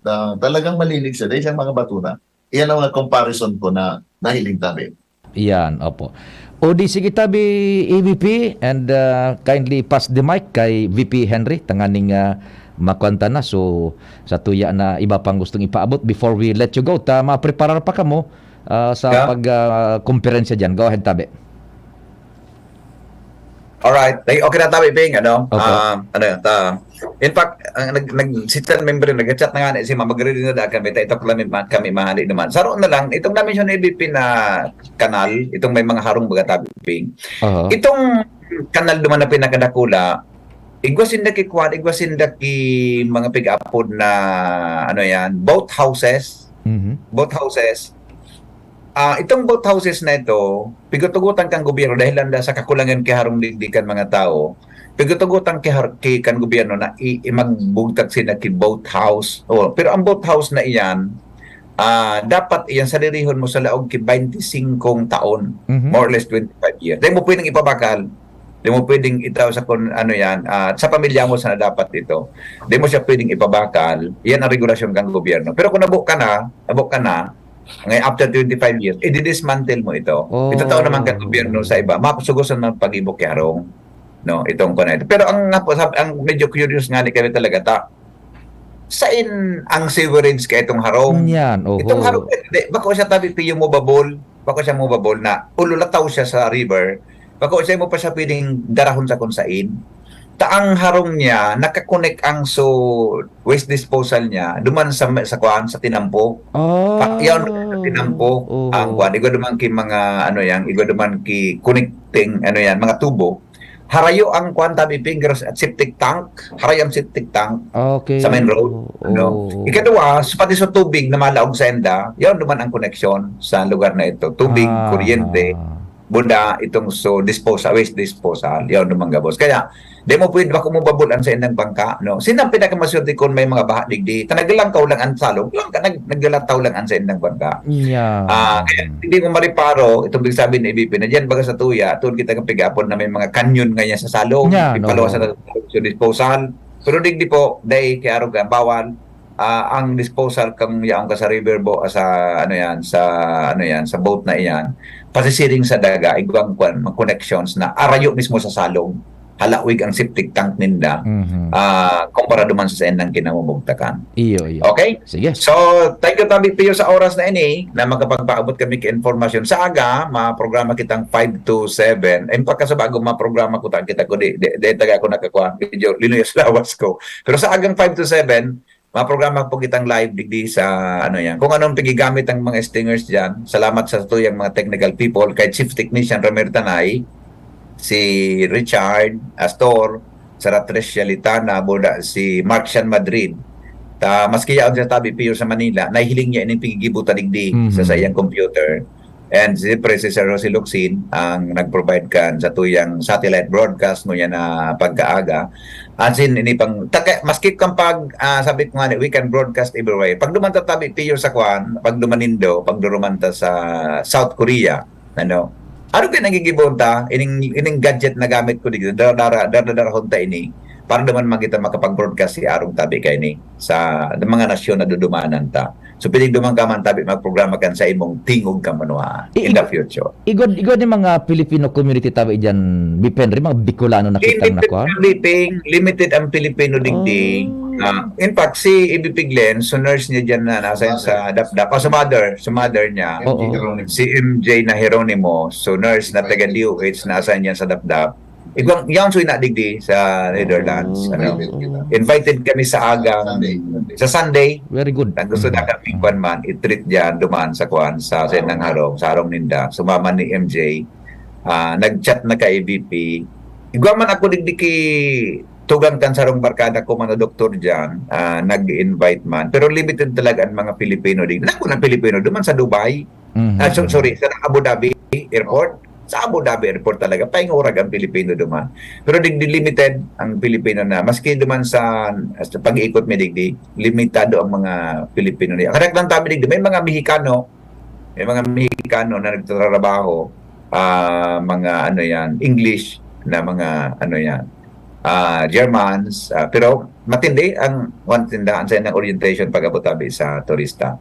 na talagang malinig siya, dahil siyang mga basura. Iyan ang mga comparison ko na nahiling tabi. Iyan, opo. O di sige tabi, A V P, and, ah, kindly pass the mic kay V P Henry, tanganing, ah, makuan ta na. So, sa tuya na iba pang gustong ipaabot before we let you go, ta mapreparar pa kamo, ah, sa Yeah. pag, ah, komperensya diyan. Go ahead, tabi. Alright. Ay, okay na tabi, Ping, ano? Opo. Ah, ano yun, ta-, in fact, ang nag-, nag-, si Chan member, nag-chat na nga na si Ma'am, magre-ready na daan kami, ta-, ito kami ma-, kami mahali naman. Saro na lang, itong na-mention ni A V P na kanal, itong may mga harong baga tabi, Ping. Aha. Itong kanal duman na pinakadakula, igwa sinda ki kwan, igwa sinda ki mga pig-apod na, ano yan, boat houses. Mhm. Boat houses. Ah, itong boat houses na ito, pigutugutan kang gobyerno dahil landa sa kakulangan ki harong digdi kan mga tao. Pigutugutan ki har-, ki kan gobyerno na i-, i-, magbugtak sila ki boat house. Oh, pero ang boat house na iyan, ah, dapat iyan saririhon mo sa laog ki baynte singkong taon, Mhm. more or less twenty-five years. Dahil mo pwedeng ipabakal. Di mo pwedeng itaw sa kun ano yan, ah, sa pamilya mo sana dapat ito. Di mo siya pwedeng ipabakal. Yan ang regulasyon kang gobyerno. Pero kung nabo ka na, nabo ka na, Ngayon, after twenty-five years, i-dismantle mo ito. Oh. Ito tao naman kan gobyerno sa iba, mapusugos ang pag-ibok ki harong. No, itong kuwan na ito. Pero ang, ang medyo curious nga ni kami talaga, ta, sain ang sewerage ka itong harong? Yan, oho. Itong harong, hindi, bako siya tabi piyo mo babol, bako siya mo babol na ululataw siya sa river, bako siya mo pa siya pwedeng darahon sa kung sain. Ta ang harong niya, nakakonek ang so waste disposal niya, duman sa, sa kuwan, sa tinampo. Oh. Pa, yan, sa tinampo, oh, ang kuwan, igwa duman ki mga, ano yan, igwa duman ki connecting, ano yan, mga tubo. Harayo ang kuwan, tabi fingers at septic tank, harayo ang septic tank. Okay. Sa main road, oh, no? Oh. Ikadua, sa pati sa tubig na malaog sa enda, yan duman ang koneksyon sa lugar na ito. Tubig, ah, kuryente, buda, itong so disposal, waste disposal, yan duman gabos. Kaya, di mo pwede, bako mo babulan sa indang bangka, no? Sino ang pinakamaswerte kung may mga baha digdi? Ta naglalangkaw lang ang salog, lang, nag, naglalataw lang ang sa indang bangka. Yeah. Ah, kaya hindi mo mariparo, itong big sabi ni A B P, na diyan baga sa tuya, tuon kita kapigapon na may mga kanyon ngayon sa salog, yeah, no, pipalosa na sa disposal. Pero digdi po, dahil kaya arugan, bawal, ah, ang disposal kang yaon ka sa river bo-, sa, ano yan, sa, ano yan, sa boat na iyan, pasisiring sa daga, igwang kwan, mga connections na arayo mismo sa salog, halawig ang septic tank ninda, mhm, ah, kumpara duman sa saen ng kinamumugtakan. Iyo, iyo. Okay? Sige. So, thank you, Tabi Pio, sa oras na ini na makapagpaabot kami ka informasyon. Sa aga, mga programa kitang five to seven. Ay, pagkasabago, mga programa ko, ta-, kita ko, di, di, di taga ako nakakuha. Medyo linuyas lawas ko. Pero sa agang five to seven, mga programa po kitang live digdi sa, ano yan. Kung anong pigigamit ang mga stingers dyan, salamat sa tuyang mga technical people, kay Chief Technician Ramir Tanay, si Richard Astor, Sara Tricia Litana, boda si Mark Sean Madrid. Ta, maski yaon sa Tabi Pio sa Manila, nahihiling niya ining pigigibo ta digdi, mhm, sa saiyang computer. And siyempre, si Sir Rosie Locsin ang nag-provide kan sa tuyang satellite broadcast ngunyan na pagkaaga. As in, ini pang, taka, maski kang pag, ah, sabi ko nga ni, we can broadcast everywhere. Pag duman ta Tabi Pio sa kwan, pag duman nindo, pag duruman ta sa South Korea, ano? Ano kayo nagigibon ta? Ining, ining gadget na gamit ko digdi, dara-, dara-, dara-, dara-, darahon ta ini. Para duman man kita makapag-broadcast si Arong Tabi kaini sa mga nasyon na dudumanan ta. So, pwedeng duman ka man, Tabi, magprograma kan sa imong Tingog Kamanwaan in the future. Igod, igod ni mga Filipino community, Tabi, dyan, Bipen, rin, mga Bicolano na kitang Limited nakuha? Ang Biping, limited ang Filipino digdi. Oh. Ah, in fact, si Ibi Piglen, so nurse niya dyan na nasa sa Dapdap. Ah, sa mother, sa mother niya. Oo. Si M J na Jeronimo, so nurse na taga D O H na assign dyan sa Dapdap. Igwang, yan so ina digdi sa Netherlands. Oh. Ano? Invited kami sa agang, Sunday. Sa Sunday. Very good. Na gusto na kami, mhm, kwan man, i-treat dyan, duman sa kwan, sa Senang Harong, sa Harong Ninda. Sumama ni M J. Ah, nag-chat na ka A B P. Igwa man ako digdi ki tugang kan sarong barkada ko, mga doktor dyan, ah, nag-invite man. Pero limited talaga ang mga Pilipino digdi. Naku, ng Pilipino, duman sa Dubai. Mhm. Ah, so, sorry, sa Abu Dhabi Airport. Sa Abu Dhabi Airport talaga, paingurag ang Pilipino duman. Pero digdi limited ang Pilipino na. Maski duman sa, sa pag-iikot mi digdi, limitado ang mga Pilipino niya. Karak lang tabi digdi, may mga Mexicano, may mga Mexicano na nagtatrabaho, ah, mga ano yan, English na mga ano yan, ah, Germans, ah, pero matindi ang, ang tindahan sa ng orientation pag-abot tabi sa turista.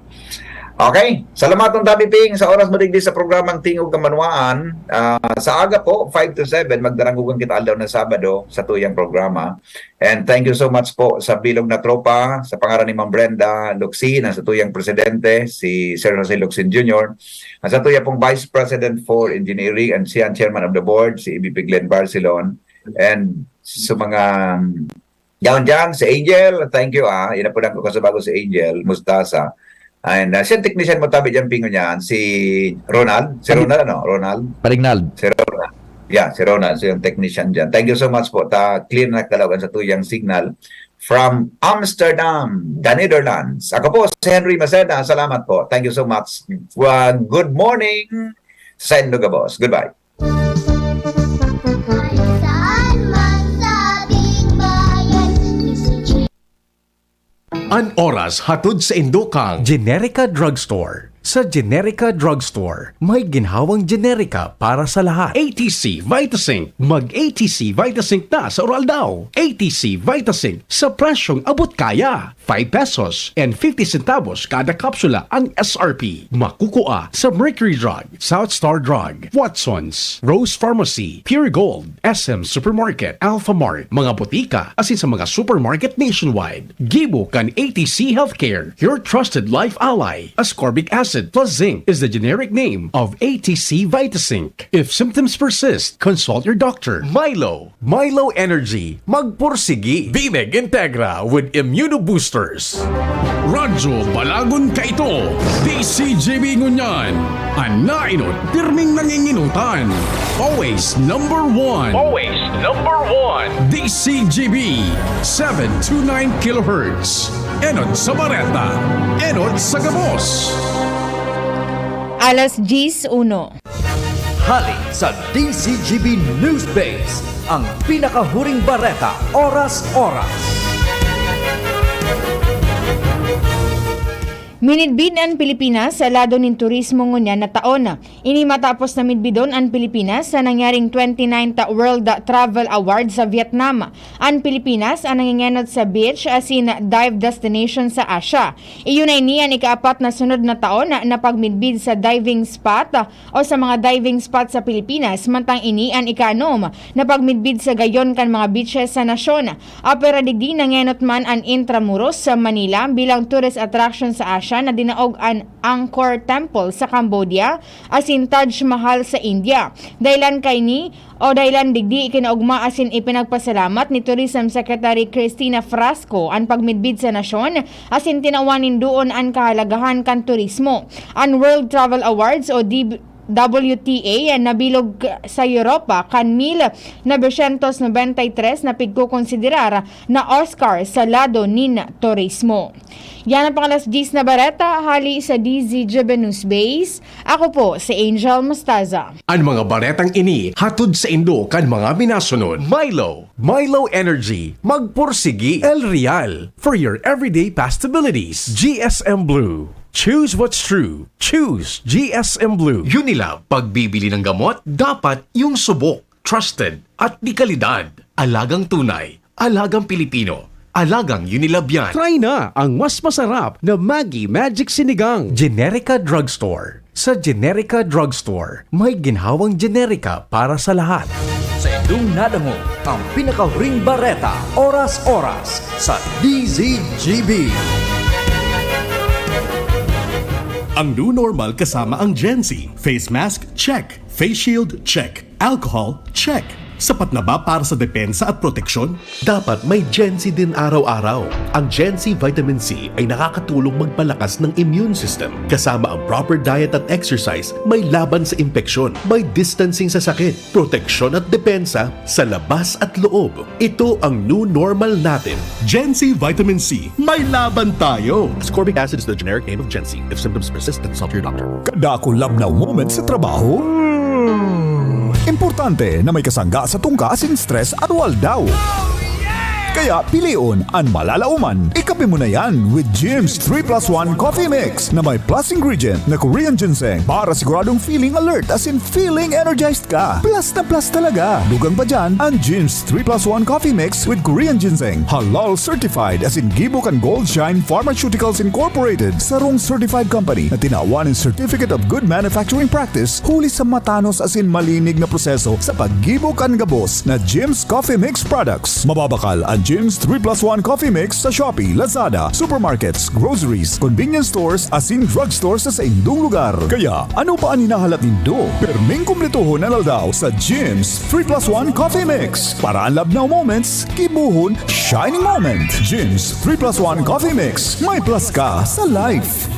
Okay, salamat ng Tabi Ping sa oras mo digdi sa programang Tingog Kamanwaan. Ah, sa aga po, five to seven, magdaranggugan kita aldaw na Sabado sa tuyang programa. And thank you so much po sa bilog na tropa, sa pangaran ni Ma'am Brenda Locsin, ang sa tuyang presidente, si Sir Jose Locsin Junior, ang sa tuya pong Vice President for Engineering and siya ang Chairman of the Board, si Ibi Piglen Barcelon, and sa mga, um, Diyan, diyan, si Angel, thank you, ah. Inapunan ko kasi bago si Angel, Mustasa. And, ah, siya ang technician mo tabi diyan, Pingo niyan, si Ronald. Si Ronald, ano? Ronald? Paringnald. Si Ronald. Yeah, si Ronald, siya yung technician diyan. Thank you so much po. Ta, clear na kalawan sa tuyang signal from Amsterdam, the Netherlands. Ako po, si Henry Maceda. Salamat po. Thank you so much. Uh, good morning, Sendo Gabos. Goodbye. Saan man sa ating bayan, An oras hatod sa indukang Generica Drugstore. Sa Generica Drugstore, may ginhawang generika para sa lahat. A T C Vitazinc. Mag A T C Vitazinc na sa Uraldaw. A T C Vitazinc sa presyong abot kaya. Five pesos and fifty centavos kada kapsula ang S R P. Makukua sa Mercury Drug, South Star Drug, Watson's, Rose Pharmacy, Pure Gold, S M Supermarket, Alpha Mart, mga botika, asin sa mga supermarket nationwide. Gibo kan A T C Healthcare, your trusted life ally. Ascorbic acid plus zinc is the generic name of A T C Vitazinc. If symptoms persist, consult your doctor. Milo, Milo Energy, magpursigi. Bineg Integra with Immunoboosters. Radyo Balagon kaito, D C G B ngunyan. An nainot, pirming nanginginutan. Always number one. Always number one. D C G B, seven two nine kilohertz. Enot sa bareta, enot sa gabos. Alas diyes uno. Hali sa D C G B News Base, ang pinakahuring bareta, oras-oras. Minidbid an Pilipinas sa lado nin turismo ngunyan na taon. Ini matapos na midbidon an Pilipinas sa nangyaring twenty-ninth World Travel Awards sa Vietnam. An Pilipinas an nangengenot sa beach asin dive destination sa Asia. Iyo na ini an ikaapat na sunod na taon na, na pagmidbid sa diving spot o sa mga diving spot sa Pilipinas, mantang ini an ikaanom na pagmidbid sa gayon kan mga beaches sa nasyon. Apwera digdi, nangenot man an Intramuros sa Manila bilang tourist attraction sa Asia na dinaog an Angkor Temple sa Cambodia asin Taj Mahal sa India. Dahilan kaini o dahilan digdi, ikinaogma asin ipinagpasalamat ni Tourism Secretary Cristina Frasco an pagmidbid sa nasyon asin tinawan nin duon an kahalagahan kan turismo. An World Travel Awards o D-, W T A nabilog sa Europa kan mil novecientos nobenta y tres na pigkokonsiderar na Oscar sa lado nin turismo. Yan ang pang-alas diyes na bareta hali sa D Z G B News Base. Ako po si Angel Mostaza. An mga baretang ini hatod saindo kan mga minasunod: Milo, Milo Energy, magpursigi. El Real, for your everyday pastabilities. G S M Blue, choose what's true. Choose G S M Blue. Unilab, pagbibili ng gamot, dapat yung subok, trusted, at de kalidad. Alagang tunay, alagang Pilipino, alagang Unilab yan. Try na ang mas masarap na Maggi Magic Sinigang. Generica Drugstore. Sa Generica Drugstore, may ginhawang generika para sa lahat. Saindong nadangog ang pinakahuring bareta, oras-oras, sa D Z G B. Ang new normal kasama ang Gen Z. Face mask, check. Face shield, check. Alcohol, check. Sapat na ba para sa depensa at proteksyon? Dapat may Gen Z din araw-araw. Ang Gen Z Vitamin C ay nakakatulong magpalakas ng immune system. Kasama ang proper diet at exercise, may laban sa impeksyon, may distancing sa sakit, proteksyon at depensa sa labas at loob. Ito ang new normal natin. Gen Z Vitamin C, may laban tayo! Ascorbic acid is the generic name of Gen Z. If symptoms persist, consult your doctor. Kada ako labnaw moment sa trabaho, importante na may kasangga sa tungka asin stress at waldaw. Kaya pilion an malalaoman. Ikape mo na yan with Jim's three plus one Coffee Mix na may plus ingredient na Korean ginseng para siguradong feeling alert asin feeling energized ka. Plus na plus talaga. Dugang pa dyan, ang Jim's three plus one Coffee Mix with Korean ginseng. Halal certified asin gibo kan Gold Shine Pharmaceuticals Incorporated, sarong certified company na tinawan nin Certificate of Good Manufacturing Practice huli sa matanos asin malinig na proseso sa paggibo kan gabos na Jim's Coffee Mix products. Mababakal ang Jim's three plus one Coffee Mix sa Shopee, Lazada, supermarkets, groceries, convenience stores asin drugstores sa saindong lugar. Kaya, ano pa an hinahalat nindo? Perming kumpletohon an aldaw sa Jim's three plus one Coffee Mix. Para an labnaw moments, gibohon shining moment. Jim's three plus one Coffee Mix. May plus ka sa life.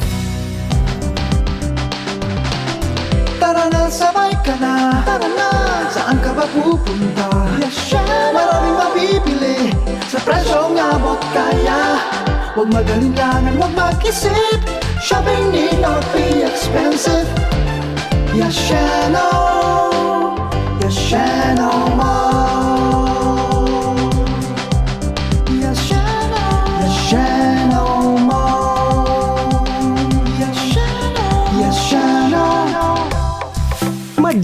Tara na, sabay ka na. Tara na. Saan ka ba pupunta? Yes, syempre. Maraming mabibili sa presyong abot kaya. Huwag mag-alinlangan, huwag mag-isip. Shopping need not be expensive. Yasheno, Yasheno Mall. Yasheno, Yasheno Mall. Yasheno,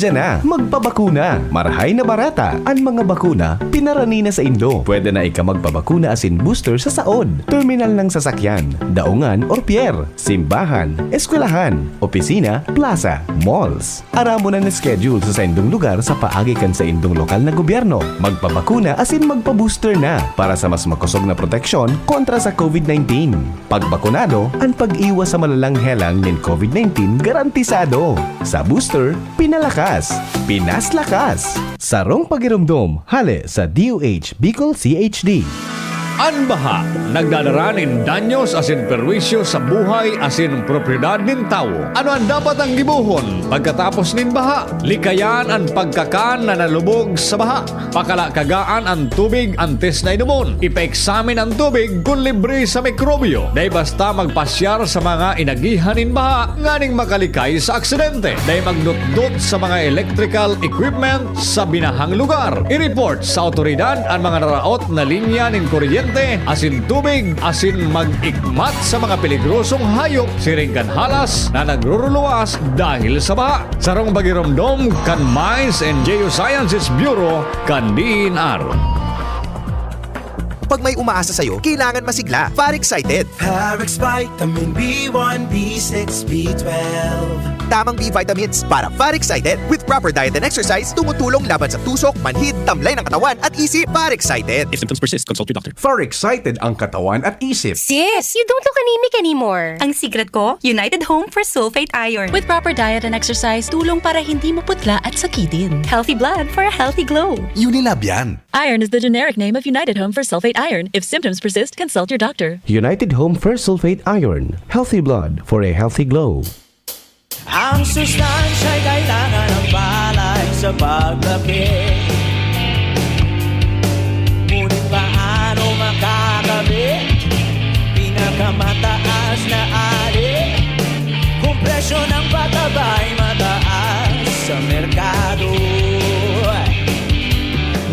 na, magpabakuna. Marahay na bareta. An mga bakuna, pinarani na saindo. Pwede na ika magpabakuna asin booster sa saod, terminal ng sasakyan, daungan or pier, simbahan, eskwelahan, opisina, plaza, malls. Aramon an schedule sa saindong lugar sa paagi kan saindong lokal na gobyerno. Magpabakuna asin magpa-booster na para sa mas makosog na proteksyon kontra sa COVID nineteen. Pagbakunado, an pag-iwas sa malalang helang nin COVID nineteen garantisado. Sa booster, pinalakas, pinaslakas. Sarong pagiromdom, hale sa D O H Bicol C H D. An baha nagdadara nin danyos asin perwisyo sa buhay asin propiedad nin tawo. Ano an dapat ang gibohon pagkatapos nin baha? Likayan an pagkakan na nalubog sa baha. Pakalakagaan an tubig antes na inomon. Ipaeksamin an tubig kun libre sa mikrobyo. Dai basta magpasyar sa mga inagihan nin baha nganing makalikay sa aksidente. Dai magnutdot sa mga electrical equipment sa binahang lugar. I-report sa awtoridad an mga naraot na linya nin kuryente asin tubig asin mag-ikmat sa mga peligrosong hayop siring kan halas na nagruruluwas dahil sa baha. Sarong pagiromdom kan Mines and Geosciences Bureau kan D E N R. Pag may umaasa sa'yo, kailangan masigla. Far Excited. Parex Vitamin B one, B six, B twelve. Tamang B vitamins para Far Excited. With proper diet and exercise, tumutulong laban sa tusok, manhid, tamlay ng katawan at isip. Far Excited. If symptoms persist, consult your doctor. Far Excited ang katawan at isip. Sis, you don't look anemic anymore. Ang secret ko, United Home for Sulfate Iron. With proper diet and exercise, tulong para hindi maputla at sakitin. Healthy blood for a healthy glow. Unilab yan. Iron is the generic name of United Home for Sulfate Iron. If symptoms persist, consult your doctor. United Home for Sulfate Iron. Healthy blood for a healthy glow. Ang sustansya'y kailangan ng palay sa paglaki. Ngunit paano makakabit? Pinakamataas na ali. Kung presyo ng pataba'y mataas sa merkado.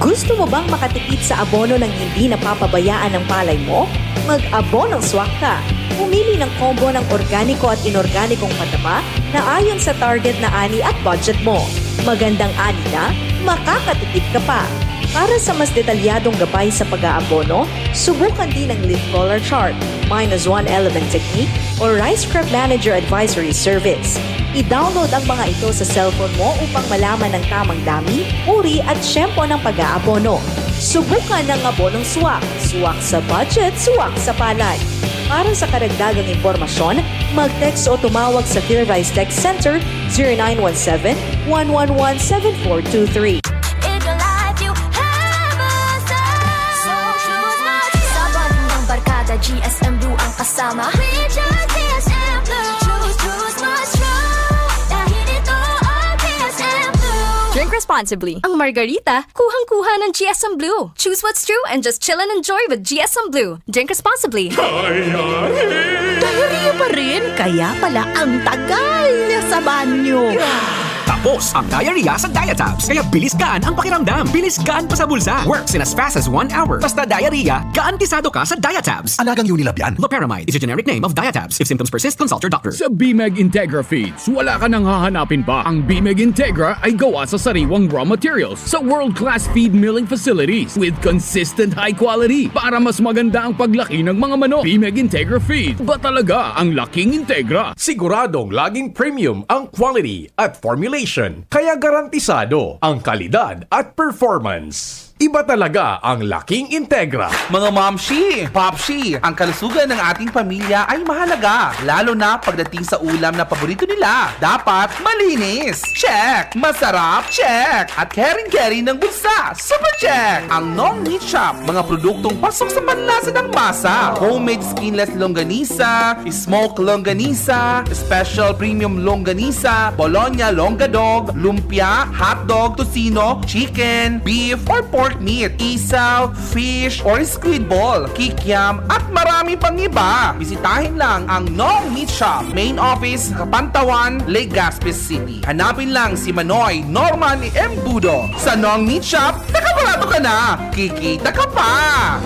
Gusto mo bang makatipid sa abono nang hindi napapabayaan ang palay mo? Mag-abonong swak ka. Pumili ng combo ng organiko at inorganikong pataba na ayon sa target na ani at budget mo. Magandang ani na, makakatipid ka pa. Para sa mas detalyadong gabay sa pag-aabono, subukan din ang leaf collar chart, minus one element technique, o Rice Crop Manager Advisory Service. I-download ang mga ito sa cellphone mo upang malaman ang tamang dami, uri at tiyempo ng pag-aabono. Subukan ang abonong swak. Swak sa budget, swak sa palay. Para sa karagdagang impormasyon, mag-text o tumawag sa Clear Rice Tech Center zero nine one seven, one one one, seven four two three. If your life you have a son. So choose Mars. Sa bonding ng barkada, G S M Blue ang kasama. We choose G S M Blue. Choose, choose Mars True. Dahil ito ang G S M Blue. Drink responsibly. Ang Margarita, kuhang-kuha ng G S M Blue. Choose what's true and just chill and enjoy with G S M Blue. Drink responsibly. Diarrhea pa rin? Kaya pala ang tagal niya sa banyo. Tapos ang diarrhea sa Diatabs. Kaya bilis gaan ang pakiramdam. Bilis gaan pa sa bulsa. Works in as fast as one hour. Basta diarrhea, garantisado ka sa Diatabs. Alagang Unilab yan. Loperamide is a generic name of Diatabs. If symptoms persist, consult your doctor. Sa Bimeg Integra Feeds, wala ka nang hahanapin pa. Ang Bimeg Integra ay gawa sa sariwang raw materials sa world-class feed milling facilities with consistent high quality para mas maganda ang paglaki ng mga manok. Bimeg Integra Feed, ba talaga ang laking Integra? Siguradong laging premium ang quality at formulation, kaya garantisado ang kalidad at performance. Iba talaga ang laking Integra. Mga momshi, popshi, ang kalusugan ng ating pamilya ay mahalaga, lalo na pagdating sa ulam na paborito nila. Dapat malinis. Check. Masarap. Check. At caring-caring ng bulsa. Super check. Ang Nong Meat Shop, mga produktong pasok sa panlasa ng masa. Homemade skinless longganisa, smoke longganisa, special premium longganisa, Bologna longga dog, lumpia, hotdog, tocino, chicken, beef, or pork meat, isaw, fish, or squid ball, kikiam, at marami pang iba. Bisitahin lang ang Nong Meat Shop, main office, Kapantawan, Legazpi City. Hanapin lang si Manoy Norman Embudo. Sa Nong Meat Shop, nakabarato ka na! Kikita ka pa!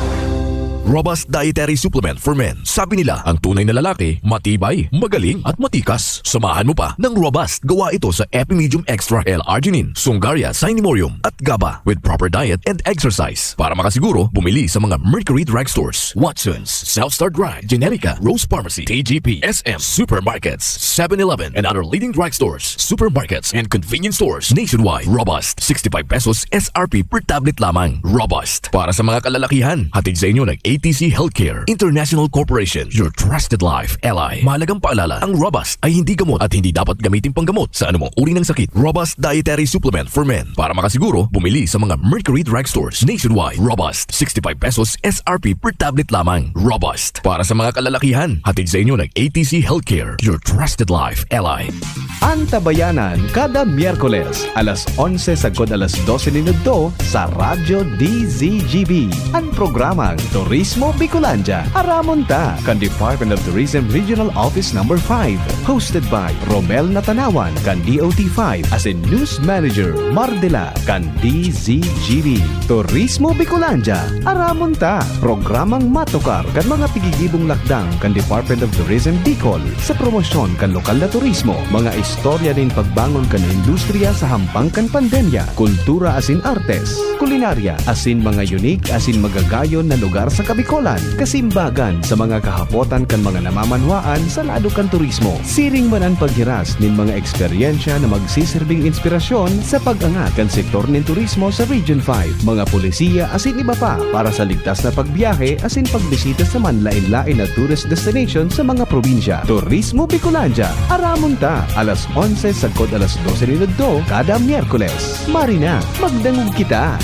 Robust Dietary Supplement for Men. Sabi nila, ang tunay na lalaki, matibay, magaling, at matikas. Samahan mo pa ng Robust. Gawa ito sa Epimedium Extra L-Arginine, Sungaria, Cinnamomum, at GABA with proper diet and exercise. Para makasiguro, bumili sa mga Mercury Drug Stores, Watsons, South Star Drug, Generica, Rose Pharmacy, T G P, S M, Supermarkets, Seven Eleven, and other leading drug stores, supermarkets, and convenience stores nationwide. Robust, sixty-five pesos S R P per tablet lamang. Robust. Para sa mga kalalakihan, hatid sa inyo ng A T C Healthcare International Corporation, your trusted life ally. Mahalagang paalala, ang Robust ay hindi gamot at hindi dapat gamitin panggamot sa anumang uri ng sakit. Robust Dietary Supplement for Men. Para makasiguro, bumili sa mga Mercury Drug Stores nationwide. Robust, sixty-five pesos S R P per tablet lamang. Robust. Para sa mga kalalakihan, hatid sa inyo ng A T C Healthcare, your trusted life ally. Antabayanan kada Miyerkules, alas onse sagkod alas dose nin udto sa Radyo D Z G B, an programang Turismo Bicolandia. Aramon ta kan Department of Tourism Regional Office Number five, hosted by Romel Natanawan kan D O T five asin News Manager Mardela kan D Z G B. Turismo Bicolandia, aramon ta! Programang matukar kan mga tigigibong lakdang kan Department of Tourism Bicol sa promosyon kan lokal na turismo, mga istorya nin pagbangon kan industriya sa hampang kan pandemya, kultura asin artes, kulinarya, asin mga unique asin magagayon na lugar sa Kabicolan, kasimbagan sa mga kahapotan kan mga namamanwaan sa lado kan turismo. Siring man an paghiras nin mga eksperyensya na magsiserbing inspirasyon sa pag-angat kan sektor nin turismo sa Region five, mga polisiya asin iba pa para sa ligtas na pagbiyahe asin pagbisita sa manlaen-laen na tourist destination sa mga probinsya. Turismo Bicolandia, aramon ta, alas onse sagkod alas dose nin udto kada Miyerkules. Mari na, magdangog kita!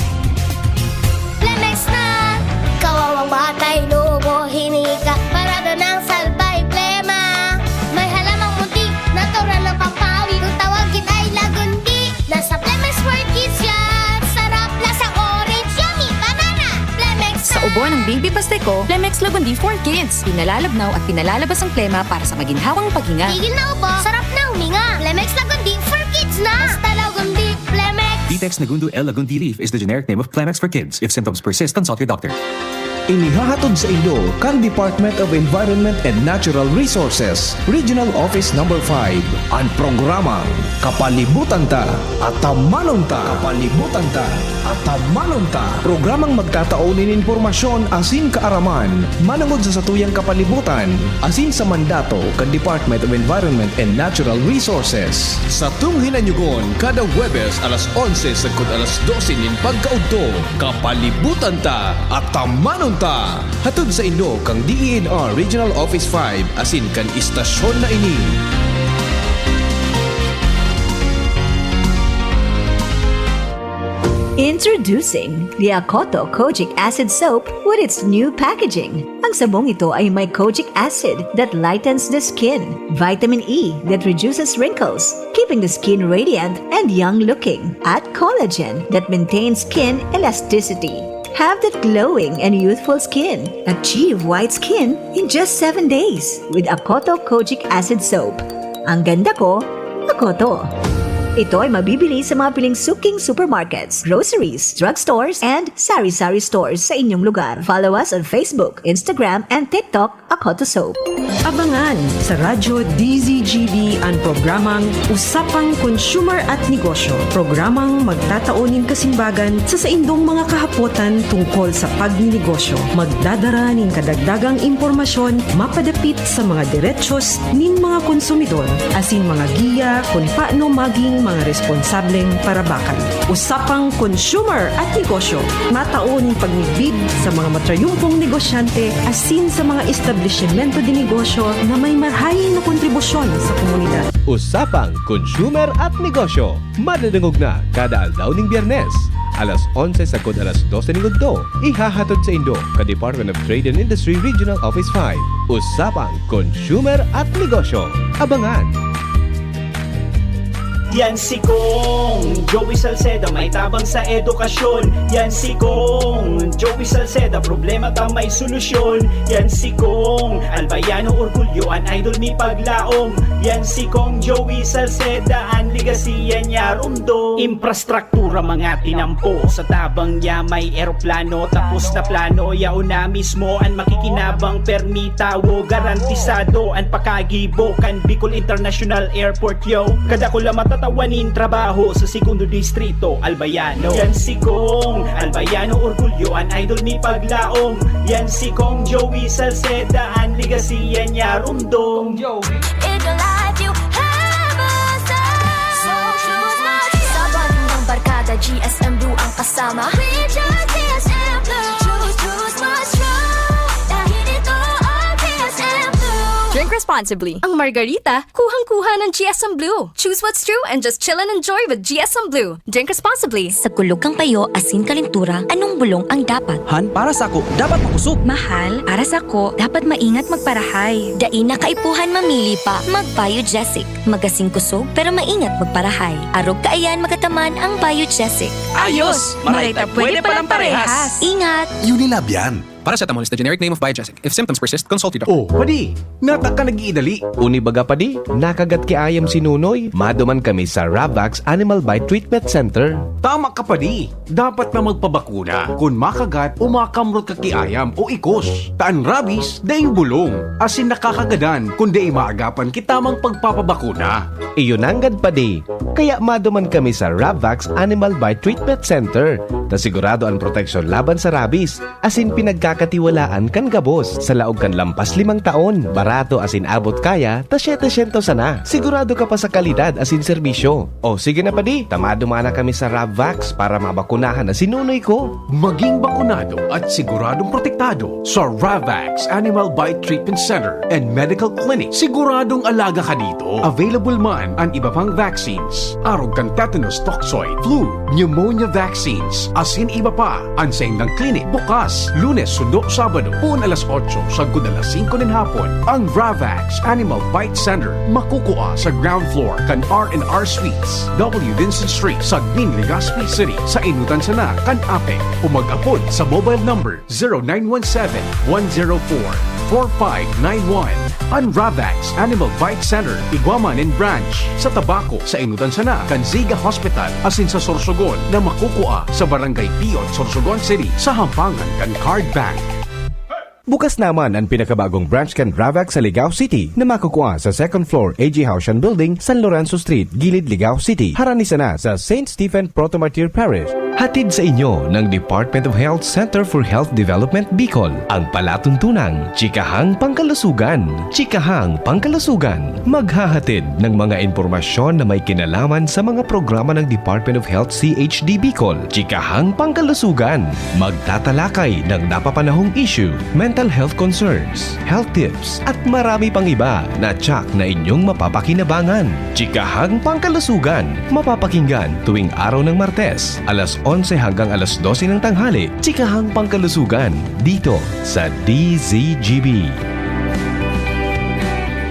Plemex na! Kawawang bata, inuubo, hinika, parada ng salbay, plema. May halamang munti, natural na pampawi. Kung tawagin ay lagundi, nasa Plemex for Kids yan. Sarap, lasang orange, yummy, banana. Plemex Sa na! Ubo ng Baby Pasteco, Plemex Lagundi for Kids. Pinalalabnaw at pinalalabas ang plema para sa maginhawang paghinga. Tigil na ubo, sarap na huminga. Plemex Lagundi for Kids na! Basta Lagundi, Plemex! Vitex Nagundo L Lagundi Leaf is the generic name of Plemex for Kids. If symptoms persist, consult your doctor. Inihahatod saindo kan Department of Environment and Natural Resources, Regional Office Number five, an programang Kapalibutan Ta, Atamanon Ta. Kapalibutan Ta, Atamanon Ta. Programang magtatao nin impormasyon asin kaaraman manongod sa satuyang kapalibutan asin sa mandato kan Department of Environment and Natural Resources. Satong hinanyugon kada Huwebes alas onse sagkod alas dose nin pagkaudto. Kapalibutan Ta, Atamanon Ta! Hatod saindo kan D E N R Regional Office five asin kan istasyon na ini. Introducing the Akoto Kojic Acid Soap with its new packaging. Ang sabong ito ay may kojic acid that lightens the skin, vitamin E that reduces wrinkles, keeping the skin radiant and young looking, at collagen that maintains skin elasticity. Have that glowing and youthful skin. Achieve white skin in just seven days with Akoto Kojic Acid Soap. Ang ganda ko, Akoto. Ito ay mabibili sa mga piling suking supermarkets, groceries, drugstores, and sari-sari stores sa inyong lugar. Follow us on Facebook, Instagram, and TikTok, Akoto Soap. Abangan sa Radyo D Z G B an programang Usapang Consumer at Negosyo, programang magtatao nin kasimbagan sa saindong mga kahapotan tungkol sa pagninegosyo. Magdadara nin kadagdagang impormasyon mapadapit sa mga derechos nin mga konsumidor asin mga giya kun paano maging mga responsableng parabakan. Usapang Consumer at Negosyo, matao nin pagmidbid sa mga matrayumpong negosyante asin sa mga establisimento de negosyo na may marahay na kontribusyon sa komunidad. Usapang Consumer at Negosyo, madadangog na kada aldaw ning Biyernes, alas onse sagkod alas dose ning udto. Ihahatod saindo kan Department of Trade and Industry Regional Office five. Usapang Consumer at Negosyo. Abangan! Yan si Kong Joey Salceda, may tabang sa edukasyon. Yan si Kong Joey Salceda, problema ta may solusyon. Yan si Kong Albayano Orgulyo, an idol mi paglaom. Yan si Kong Joey Salceda, an legacy yan niya rumdom. Infrastruktura mga tinampo, sa tabang niya may eroplano. Tapos na plano, yaon na mismo an makikinabang, permi tawo, garantisado an pakagibo kan Bicol International Airport, yo. Kadakula matatawa nin trabaho sa Segundo Distrito, Albayano. Yan si Kong Albayano Orgulyo, an idol mi paglaom. Yan si Kong Joey Salceda, an legacy yan niya rumdom. Kong Joey. In your life, you have a star. So choose my Sa bonding ng barkada, G S M Blue ang kasama. We choose G S M Blue. Choose, choose what's true. Dahil ito ang G S M Blue. Drink responsibly. Ang Margarita, kuhang-kuha ng G S M Blue. Choose what's true and just chill and enjoy with G S M Blue. Drink responsibly. Sa kulog kan payo asin kalentura, anong bulong ang dapat? Han, para sako, dapat makosog. Mahal, para sako, dapat maingat magparahay. Dai na kaipuhan mamili pa. Mag-Biogesic. Magasin kosog, pero maingat magparahay. Arog kaiyan magataman ang Biogesic. Ayos! Maray ta pwede palang parehas. Ingat! Unilab yan. Paracetamol is the generic name of Biogesic. If symptoms persist, consult your doctor. Oh, padi, nata ka nag-iidali. Uni baga, padi, nakagat ki ayam si Nunoy. Maduman kami sa Ravax Animal Bite Treatment Center. Tama ka, padi. Dapat na magpabakuna kun makagat o makamrot ka ki ayam o ikos. Ta an rabies, daing bulong, asin nakakagadan kun dai maagapan ki tamang pagpapabakuna. Iyo nanggad, padi. Kaya maduman kami sa Ravax Animal Bite Treatment Center, ta sigurado an proteksyon laban sa rabies. Asin pinagkakatiwalaan kan gabos. Sa laog kan lampas limang taon, barato asin abot kaya ta setecientos sana. Sigurado ka pa sa kalidad asin serbisyo. O sige na, padi, ta maduman na kami sa Ravvax para mabakunahan na si Nunoy ko. Maging bakunado at siguradong protektado sa Ravax Animal Bite Treatment Center and Medical Clinic. Siguradong alaga ka dito. Available man an iba pang vaccines, arog kan tetanus toxoid, flu, pneumonia vaccines, asin iba pa. An saindang clinic bukas Lunes sundo Sabado, poon alas otso sagkod alas singko nin hapon. Ang Ravax Animal Bite Center makukua sa ground floor kan R and R Suites, W Vincent Street, Sagmin, Legazpi City, sa enotan sana kan APEC, o mag-apod sa mobile number zero nine one seven, one zero four, four five nine one. An Ravax Animal Bite Center, igwa man nin branch sa Tabaco, sa enotan sana kan Ziga Hospital, asin sa Sorsogon na makukua sa Barangay Piot, Sorsogon City, sa hampangan kan Card Bank. Bukas naman an pinakabagong branch kan Ravax sa Ligao City na makukua sa second floor A G Haushan Building, San Lorenzo Street, Gilid, Ligao City, harani sana sa Saint Stephen Proto-Martyr Parish. Hatid sa inyo ng Department of Health Center for Health Development Bicol, ang palatuntunang Chikahang Pangkalusugan. Chikahang Pangkalusugan, maghahatid ng mga impormasyon na may kinalaman sa mga programa ng Department of Health C H D Bicol. Chikahang Pangkalusugan, magtatalakay ng napapanahong issue, mental health concerns, health tips, at marami pang iba na tiyak na inyong mapapakinabangan. Chikahang Pangkalusugan, mapapakinggan tuwing araw ng Martes, alas onse hanggang alas dose ng tanghali. Chikahang Pangkalusugan, dito sa D Z G B.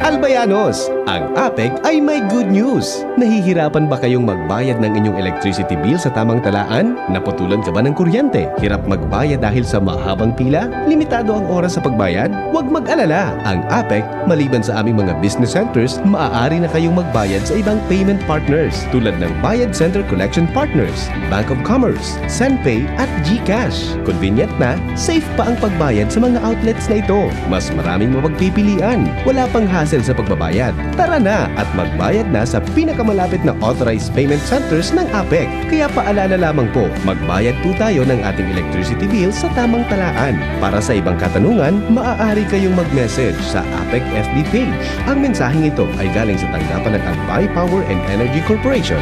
Albayanos, ang APEC ay may good news! Nahihirapan ba kayong magbayad ng inyong electricity bill sa tamang talaan? Naputulan ka ba ng kuryente? Hirap magbayad dahil sa mahabang pila? Limitado ang oras sa pagbayad? Huwag mag-alala! Ang APEC, maliban sa aming mga business centers, maaari na kayong magbayad sa ibang payment partners tulad ng Bayad Center Collection Partners, Bank of Commerce, Senpay at GCash. Convenient na, safe pa ang pagbayad sa mga outlets na ito. Mas maraming mapagpipilian. Wala pang hassle sa pagbabayad. Tara na at magbayad na sa pinakamalapit na authorized payment centers ng APEC. Kaya paalala lamang po, magbayad po tayo ng ating electricity bill sa tamang talaan. Para sa ibang katanungan, maaari kayong mag-message sa APEC F B page. Ang mensaheng ito ay galing sa tanggapan ng Albay Power and Energy Corporation.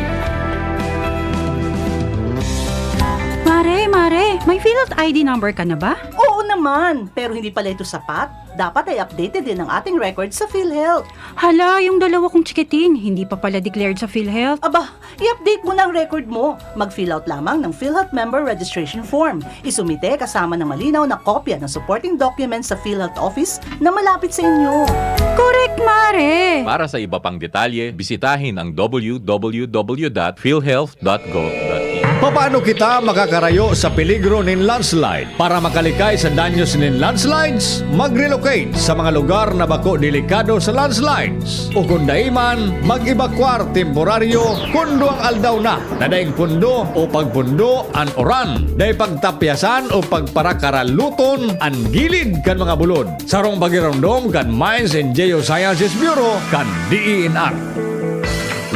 Mare, mare, may PhilHealth I D number ka na ba? Oo Naman, pero hindi pala ito sapat. Dapat ay updated din ang ating record sa PhilHealth. Hala, yung dalawa kong chikiting, hindi pa pala declared sa PhilHealth. Aba, i-update mo na ang record mo. Mag-fill out lamang ng PhilHealth Member Registration Form. Isumite kasama ng malinaw na kopya ng supporting documents sa PhilHealth Office na malapit sa inyo. Correct, Mare! Para sa iba pang detalye, bisitahin ang w w w dot philhealth dot gov dot in. Papaano kita makakarayo sa peligro nin landslide? Para makalikay sa danyos nin landslides, mag-relocate sa mga lugar na bako delikado sa landslides. O kung dai man, mag-ebakwar temporaryo kun duwang aldaw na na daing pundo o pagpundo an uran. Dai pagtapyasan o pagparakaraluton an gilid kan mga bulod. Sarong pagiromdom kan Mines and Geosciences Bureau kan D E N R.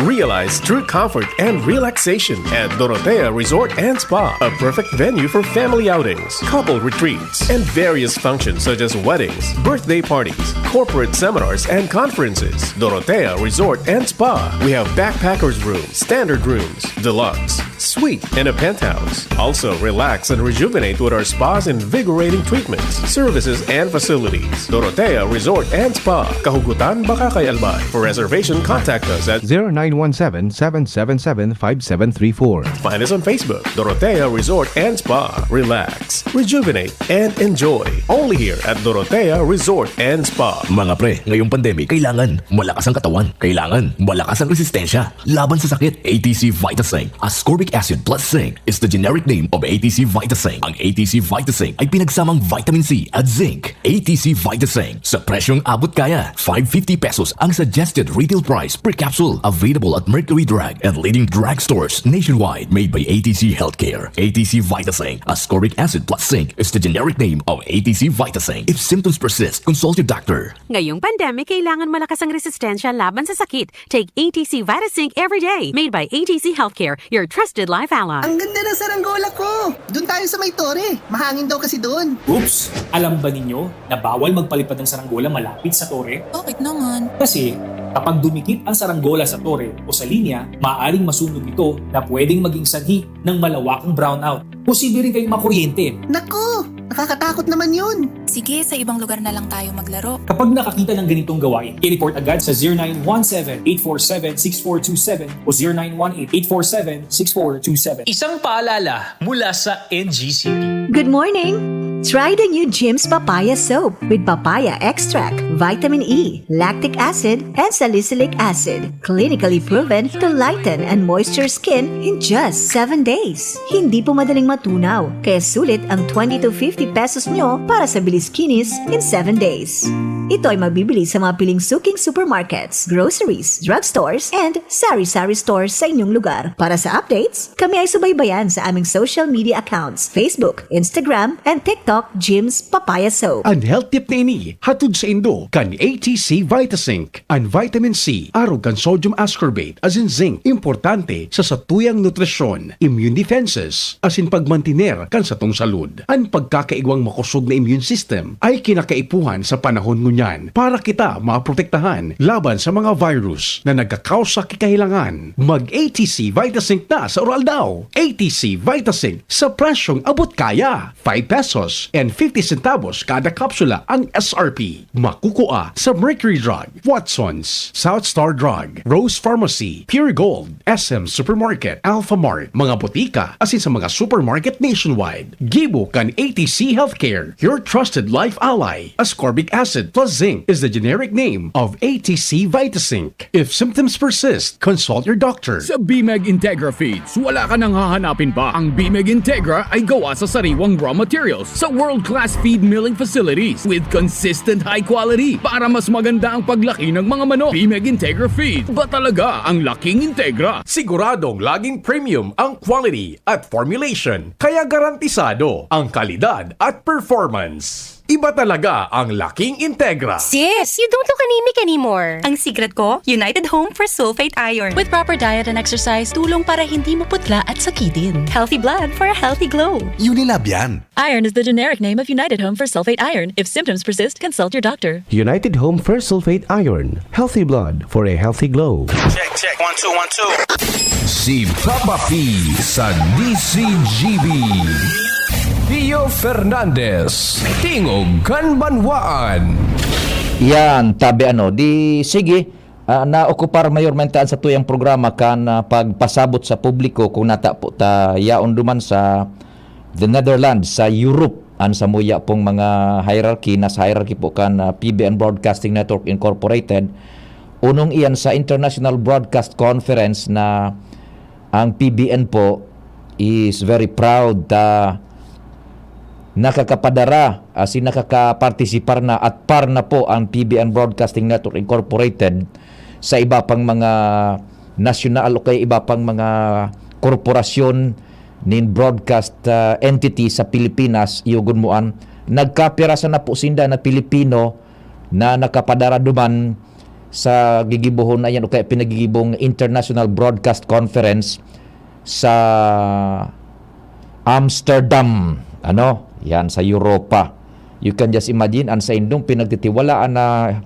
Realize true comfort and relaxation at Dorotea Resort and Spa, a perfect venue for family outings, couple retreats, and various functions such as weddings, birthday parties, corporate seminars, and conferences. Dorotea Resort and Spa. We have backpackers room, standard rooms, deluxe, suite, and a penthouse. Also, relax and rejuvenate with our spa's invigorating treatments, services, and facilities. Dorotea Resort and Spa. Kahugutan, Bacacay, Albay. For reservation, contact us at zero nine one seven, seven seven seven, five seven three four. Find us on Facebook, Dorotea Resort and Spa. Relax, rejuvenate, and enjoy. Only here at Dorotea Resort and Spa. Mga pre, ngayong pandemic, kailangan malakas ang katawan. Kailangan malakas ang resistensya laban sa sakit. A T C Vitaseng, ascorbic acid plus zinc, is the generic name of A T C Vitaseng. Ang A T C Vitaseng ay pinagsamang vitamin C at zinc. A T C Vitaseng, sa presyong abot kaya. Five fifty pesos ang suggested retail price per capsule. Available at Mercury Drug and leading drugstores nationwide. Made by A T C Healthcare. A T C Vitaseng, ascorbic acid plus zinc, is the generic name of A T C Vitaseng. If symptoms persist, consult your doctor. Ngayong pandemic, kailangan malakas ang resistensya laban sa sakit. Take A T C Vitazinc every day. Made by A T C Healthcare, your trusted life ally. Ang ganda ng saranggola ko! Doon tayo sa may tore. Mahangin daw kasi doon. Oops! Alam ba ninyo na bawal magpalipad ng saranggola malapit sa tore? Bakit naman? Kasi kapag dumikit ang saranggola sa tore o sa linya, maaaring masunog ito na pwedeng maging sanhi ng malawakang brownout. Posible rin kayong makuryente. Naku! Nakakatakot naman yun! Sige, sa ibang lugar na lang tayo maglaro. Kapag nakakita ng ganitong gawain, i-report agad sa zero nine one seven, eight four seven, six four two seven o zero nine one eight, eight four seven, six four two seven. Isang paalala mula sa N G C P. Good morning! Try the new Jim's Papaya Soap with papaya extract, vitamin E, lactic acid, and salicylic acid. Clinically proven to lighten and moisture skin in just seven days. Hindi po madaling matunaw, kaya sulit ang twenty to fifty pesos nyo para sa bilis kinis in seven days. Ito ay mabibili sa mga piling suking supermarkets, groceries, drugstores, and sari-sari stores sa inyong lugar. Para sa updates, kami ay subaybayan sa aming social media accounts, Facebook, Instagram, and TikTok, Jim's Papaya Soap. An health tip na ini hatod saindo kan A T C Vitasync. An vitamin C, arog kan sodium ascorbate, asin zinc, importante sa satuyang nutrisyon, immune defenses, asin pagmantiner kan satong salud. An pagkakaigwang makosog na immune system ay kinakaipuhan sa panahon ngunyan para kita maprotektahan laban sa mga virus na nagkakausa ki kahelangan. Mag A T C Vitasync na sa uraldaw. A T C Vitasync sa presyong abot kaya. Five pesos and fifty centavos kada kapsula ang S R P. Makukua sa Mercury Drug, Watson's, South Star Drug, Rose Pharmacy, Pure Gold, S M Supermarket, Alpha Mart, mga botika, asin sa mga supermarket nationwide. Gibo kan A T C Healthcare, your trusted life ally. Ascorbic acid plus zinc is the generic name of A T C Vitasync. If symptoms persist, consult your doctor. Sa BMEG Integra Feeds, wala ka nang hahanapin pa. Ang BMEG Integra ay gawa sa sariwang raw materials sa world-class feed milling facilities with consistent high quality para mas maganda ang paglaki ng mga manok. BMEG Integra Feeds, ba talaga ang laking Integra? Siguradong laging premium ang quality at formulation, kaya garantisado ang kalidad at performance. Iba talaga ang laking Integra. Sis, you don't look anemic anymore. Ang secret ko, United Home for Sulfate Iron. With proper diet and exercise, tulong para hindi maputla at sakitin. Healthy blood for a healthy glow. Unilab yan. Iron is the generic name of United Home for Sulfate Iron. If symptoms persist, consult your doctor. United Home for Sulfate Iron. Healthy blood for a healthy glow. Check, check. One, two, one, two. Si Papa P sa D C G B. Rio Fernandez, Tingog kan Banwaan. Yan, tabi ano, di sige, ah, naokupar mayormente an satuyang programa kan, ah, pagpasabot sa publiko kung nata po ta yaon duman sa the Netherlands, sa Europe, an samuya pong mga hierarchy, nasa hierarchy po kan, ah, P B N Broadcasting Network Incorporated, unong iyan sa International Broadcast Conference na ang P B N po is very proud ta nakakapadara, asin nakakapartisipar na at par na po ang P B N Broadcasting Network Incorporated sa iba pang mga nasyonal o kaya iba pang mga korporasyon nin broadcast, ah, entity sa Pilipinas, iyo gud mo an nagkapirasa na po sinda na Pilipino na nakapadara duman sa gigibohon na yan o kaya pinagigibong International Broadcast Conference sa Amsterdam, ano, yan, sa Europa. You can just imagine, an saindong pinagtitiwalaan na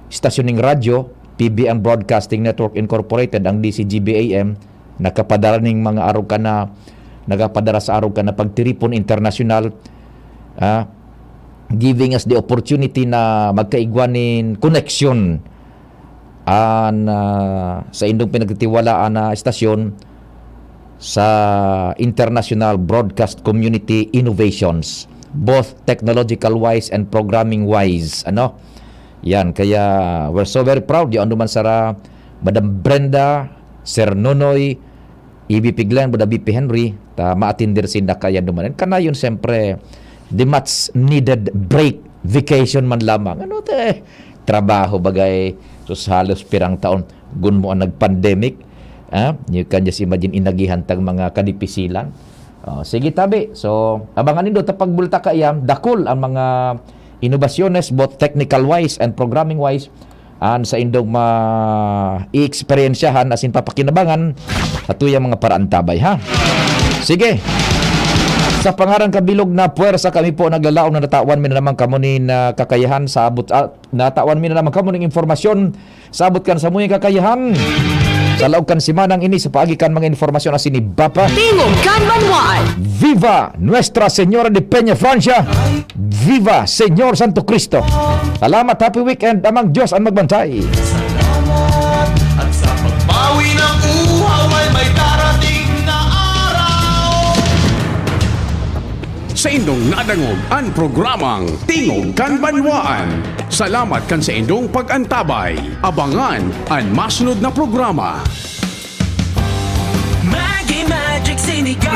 istasyon ning radyo, P B N Broadcasting Network Incorporated, ang D C G B A M, nakapadara ning mga arog ka na, nakapadara sa arog ka na pagtiripon internasyonal, ah, giving us the opportunity na magkaigwa nin koneksyon an, ah, saindong pinagtitiwalaan na estasyon sa international broadcast community innovations, both technological wise and programming wise, ano? Yan, kaya we're so very proud. Yaon duman sara Madam Brenda, Sir Nonoy, E V P Glenn, Buda V P Henry, ta maatender sinda kaya duman. Kanayon, siyempre, the much needed break, vacation man lamang. Ano te? Trabaho bagay, sus, halos pirang taon, gun mo ang nag-pandemic. Ah, you can just imagine, inagihan tang mga kadipisilan. Oh, sige, tabi. So, abangan nindo, ta pagbulta kaya, dakul ang mga inobasyones, both technical wise and programming wise, an saindong ma-, i-eksperyensyahan asin papakinabangan sa tuyang mga paraantabay, ha? Sige. Sa pangaran kan bilog na puwersa, kami po naglalaom na natawan mi na naman kamo nin, ah, kakayahan sa abot, ah, natawan mi na naman kamo ning impormasyon sa abot kan samuyang kakayahan. Sa laog kan semanang ini, sa paagi kan mga impormasyon asin iba pa. Tingog kan Banwaan. Viva Nuestra Señora de Peña Francia! Viva Señor Santo Cristo! Salamat, happy weekend, Amang Diyos an magbantay. Salamat at sa pagbawi ng uhaw ay may darating na araw. Sa indong nadangog an programang Tingog kan Banwaan. Salamat kan sa indong pag-antabay. Abangan an masunod na programa. Maggie Magic Sinigang.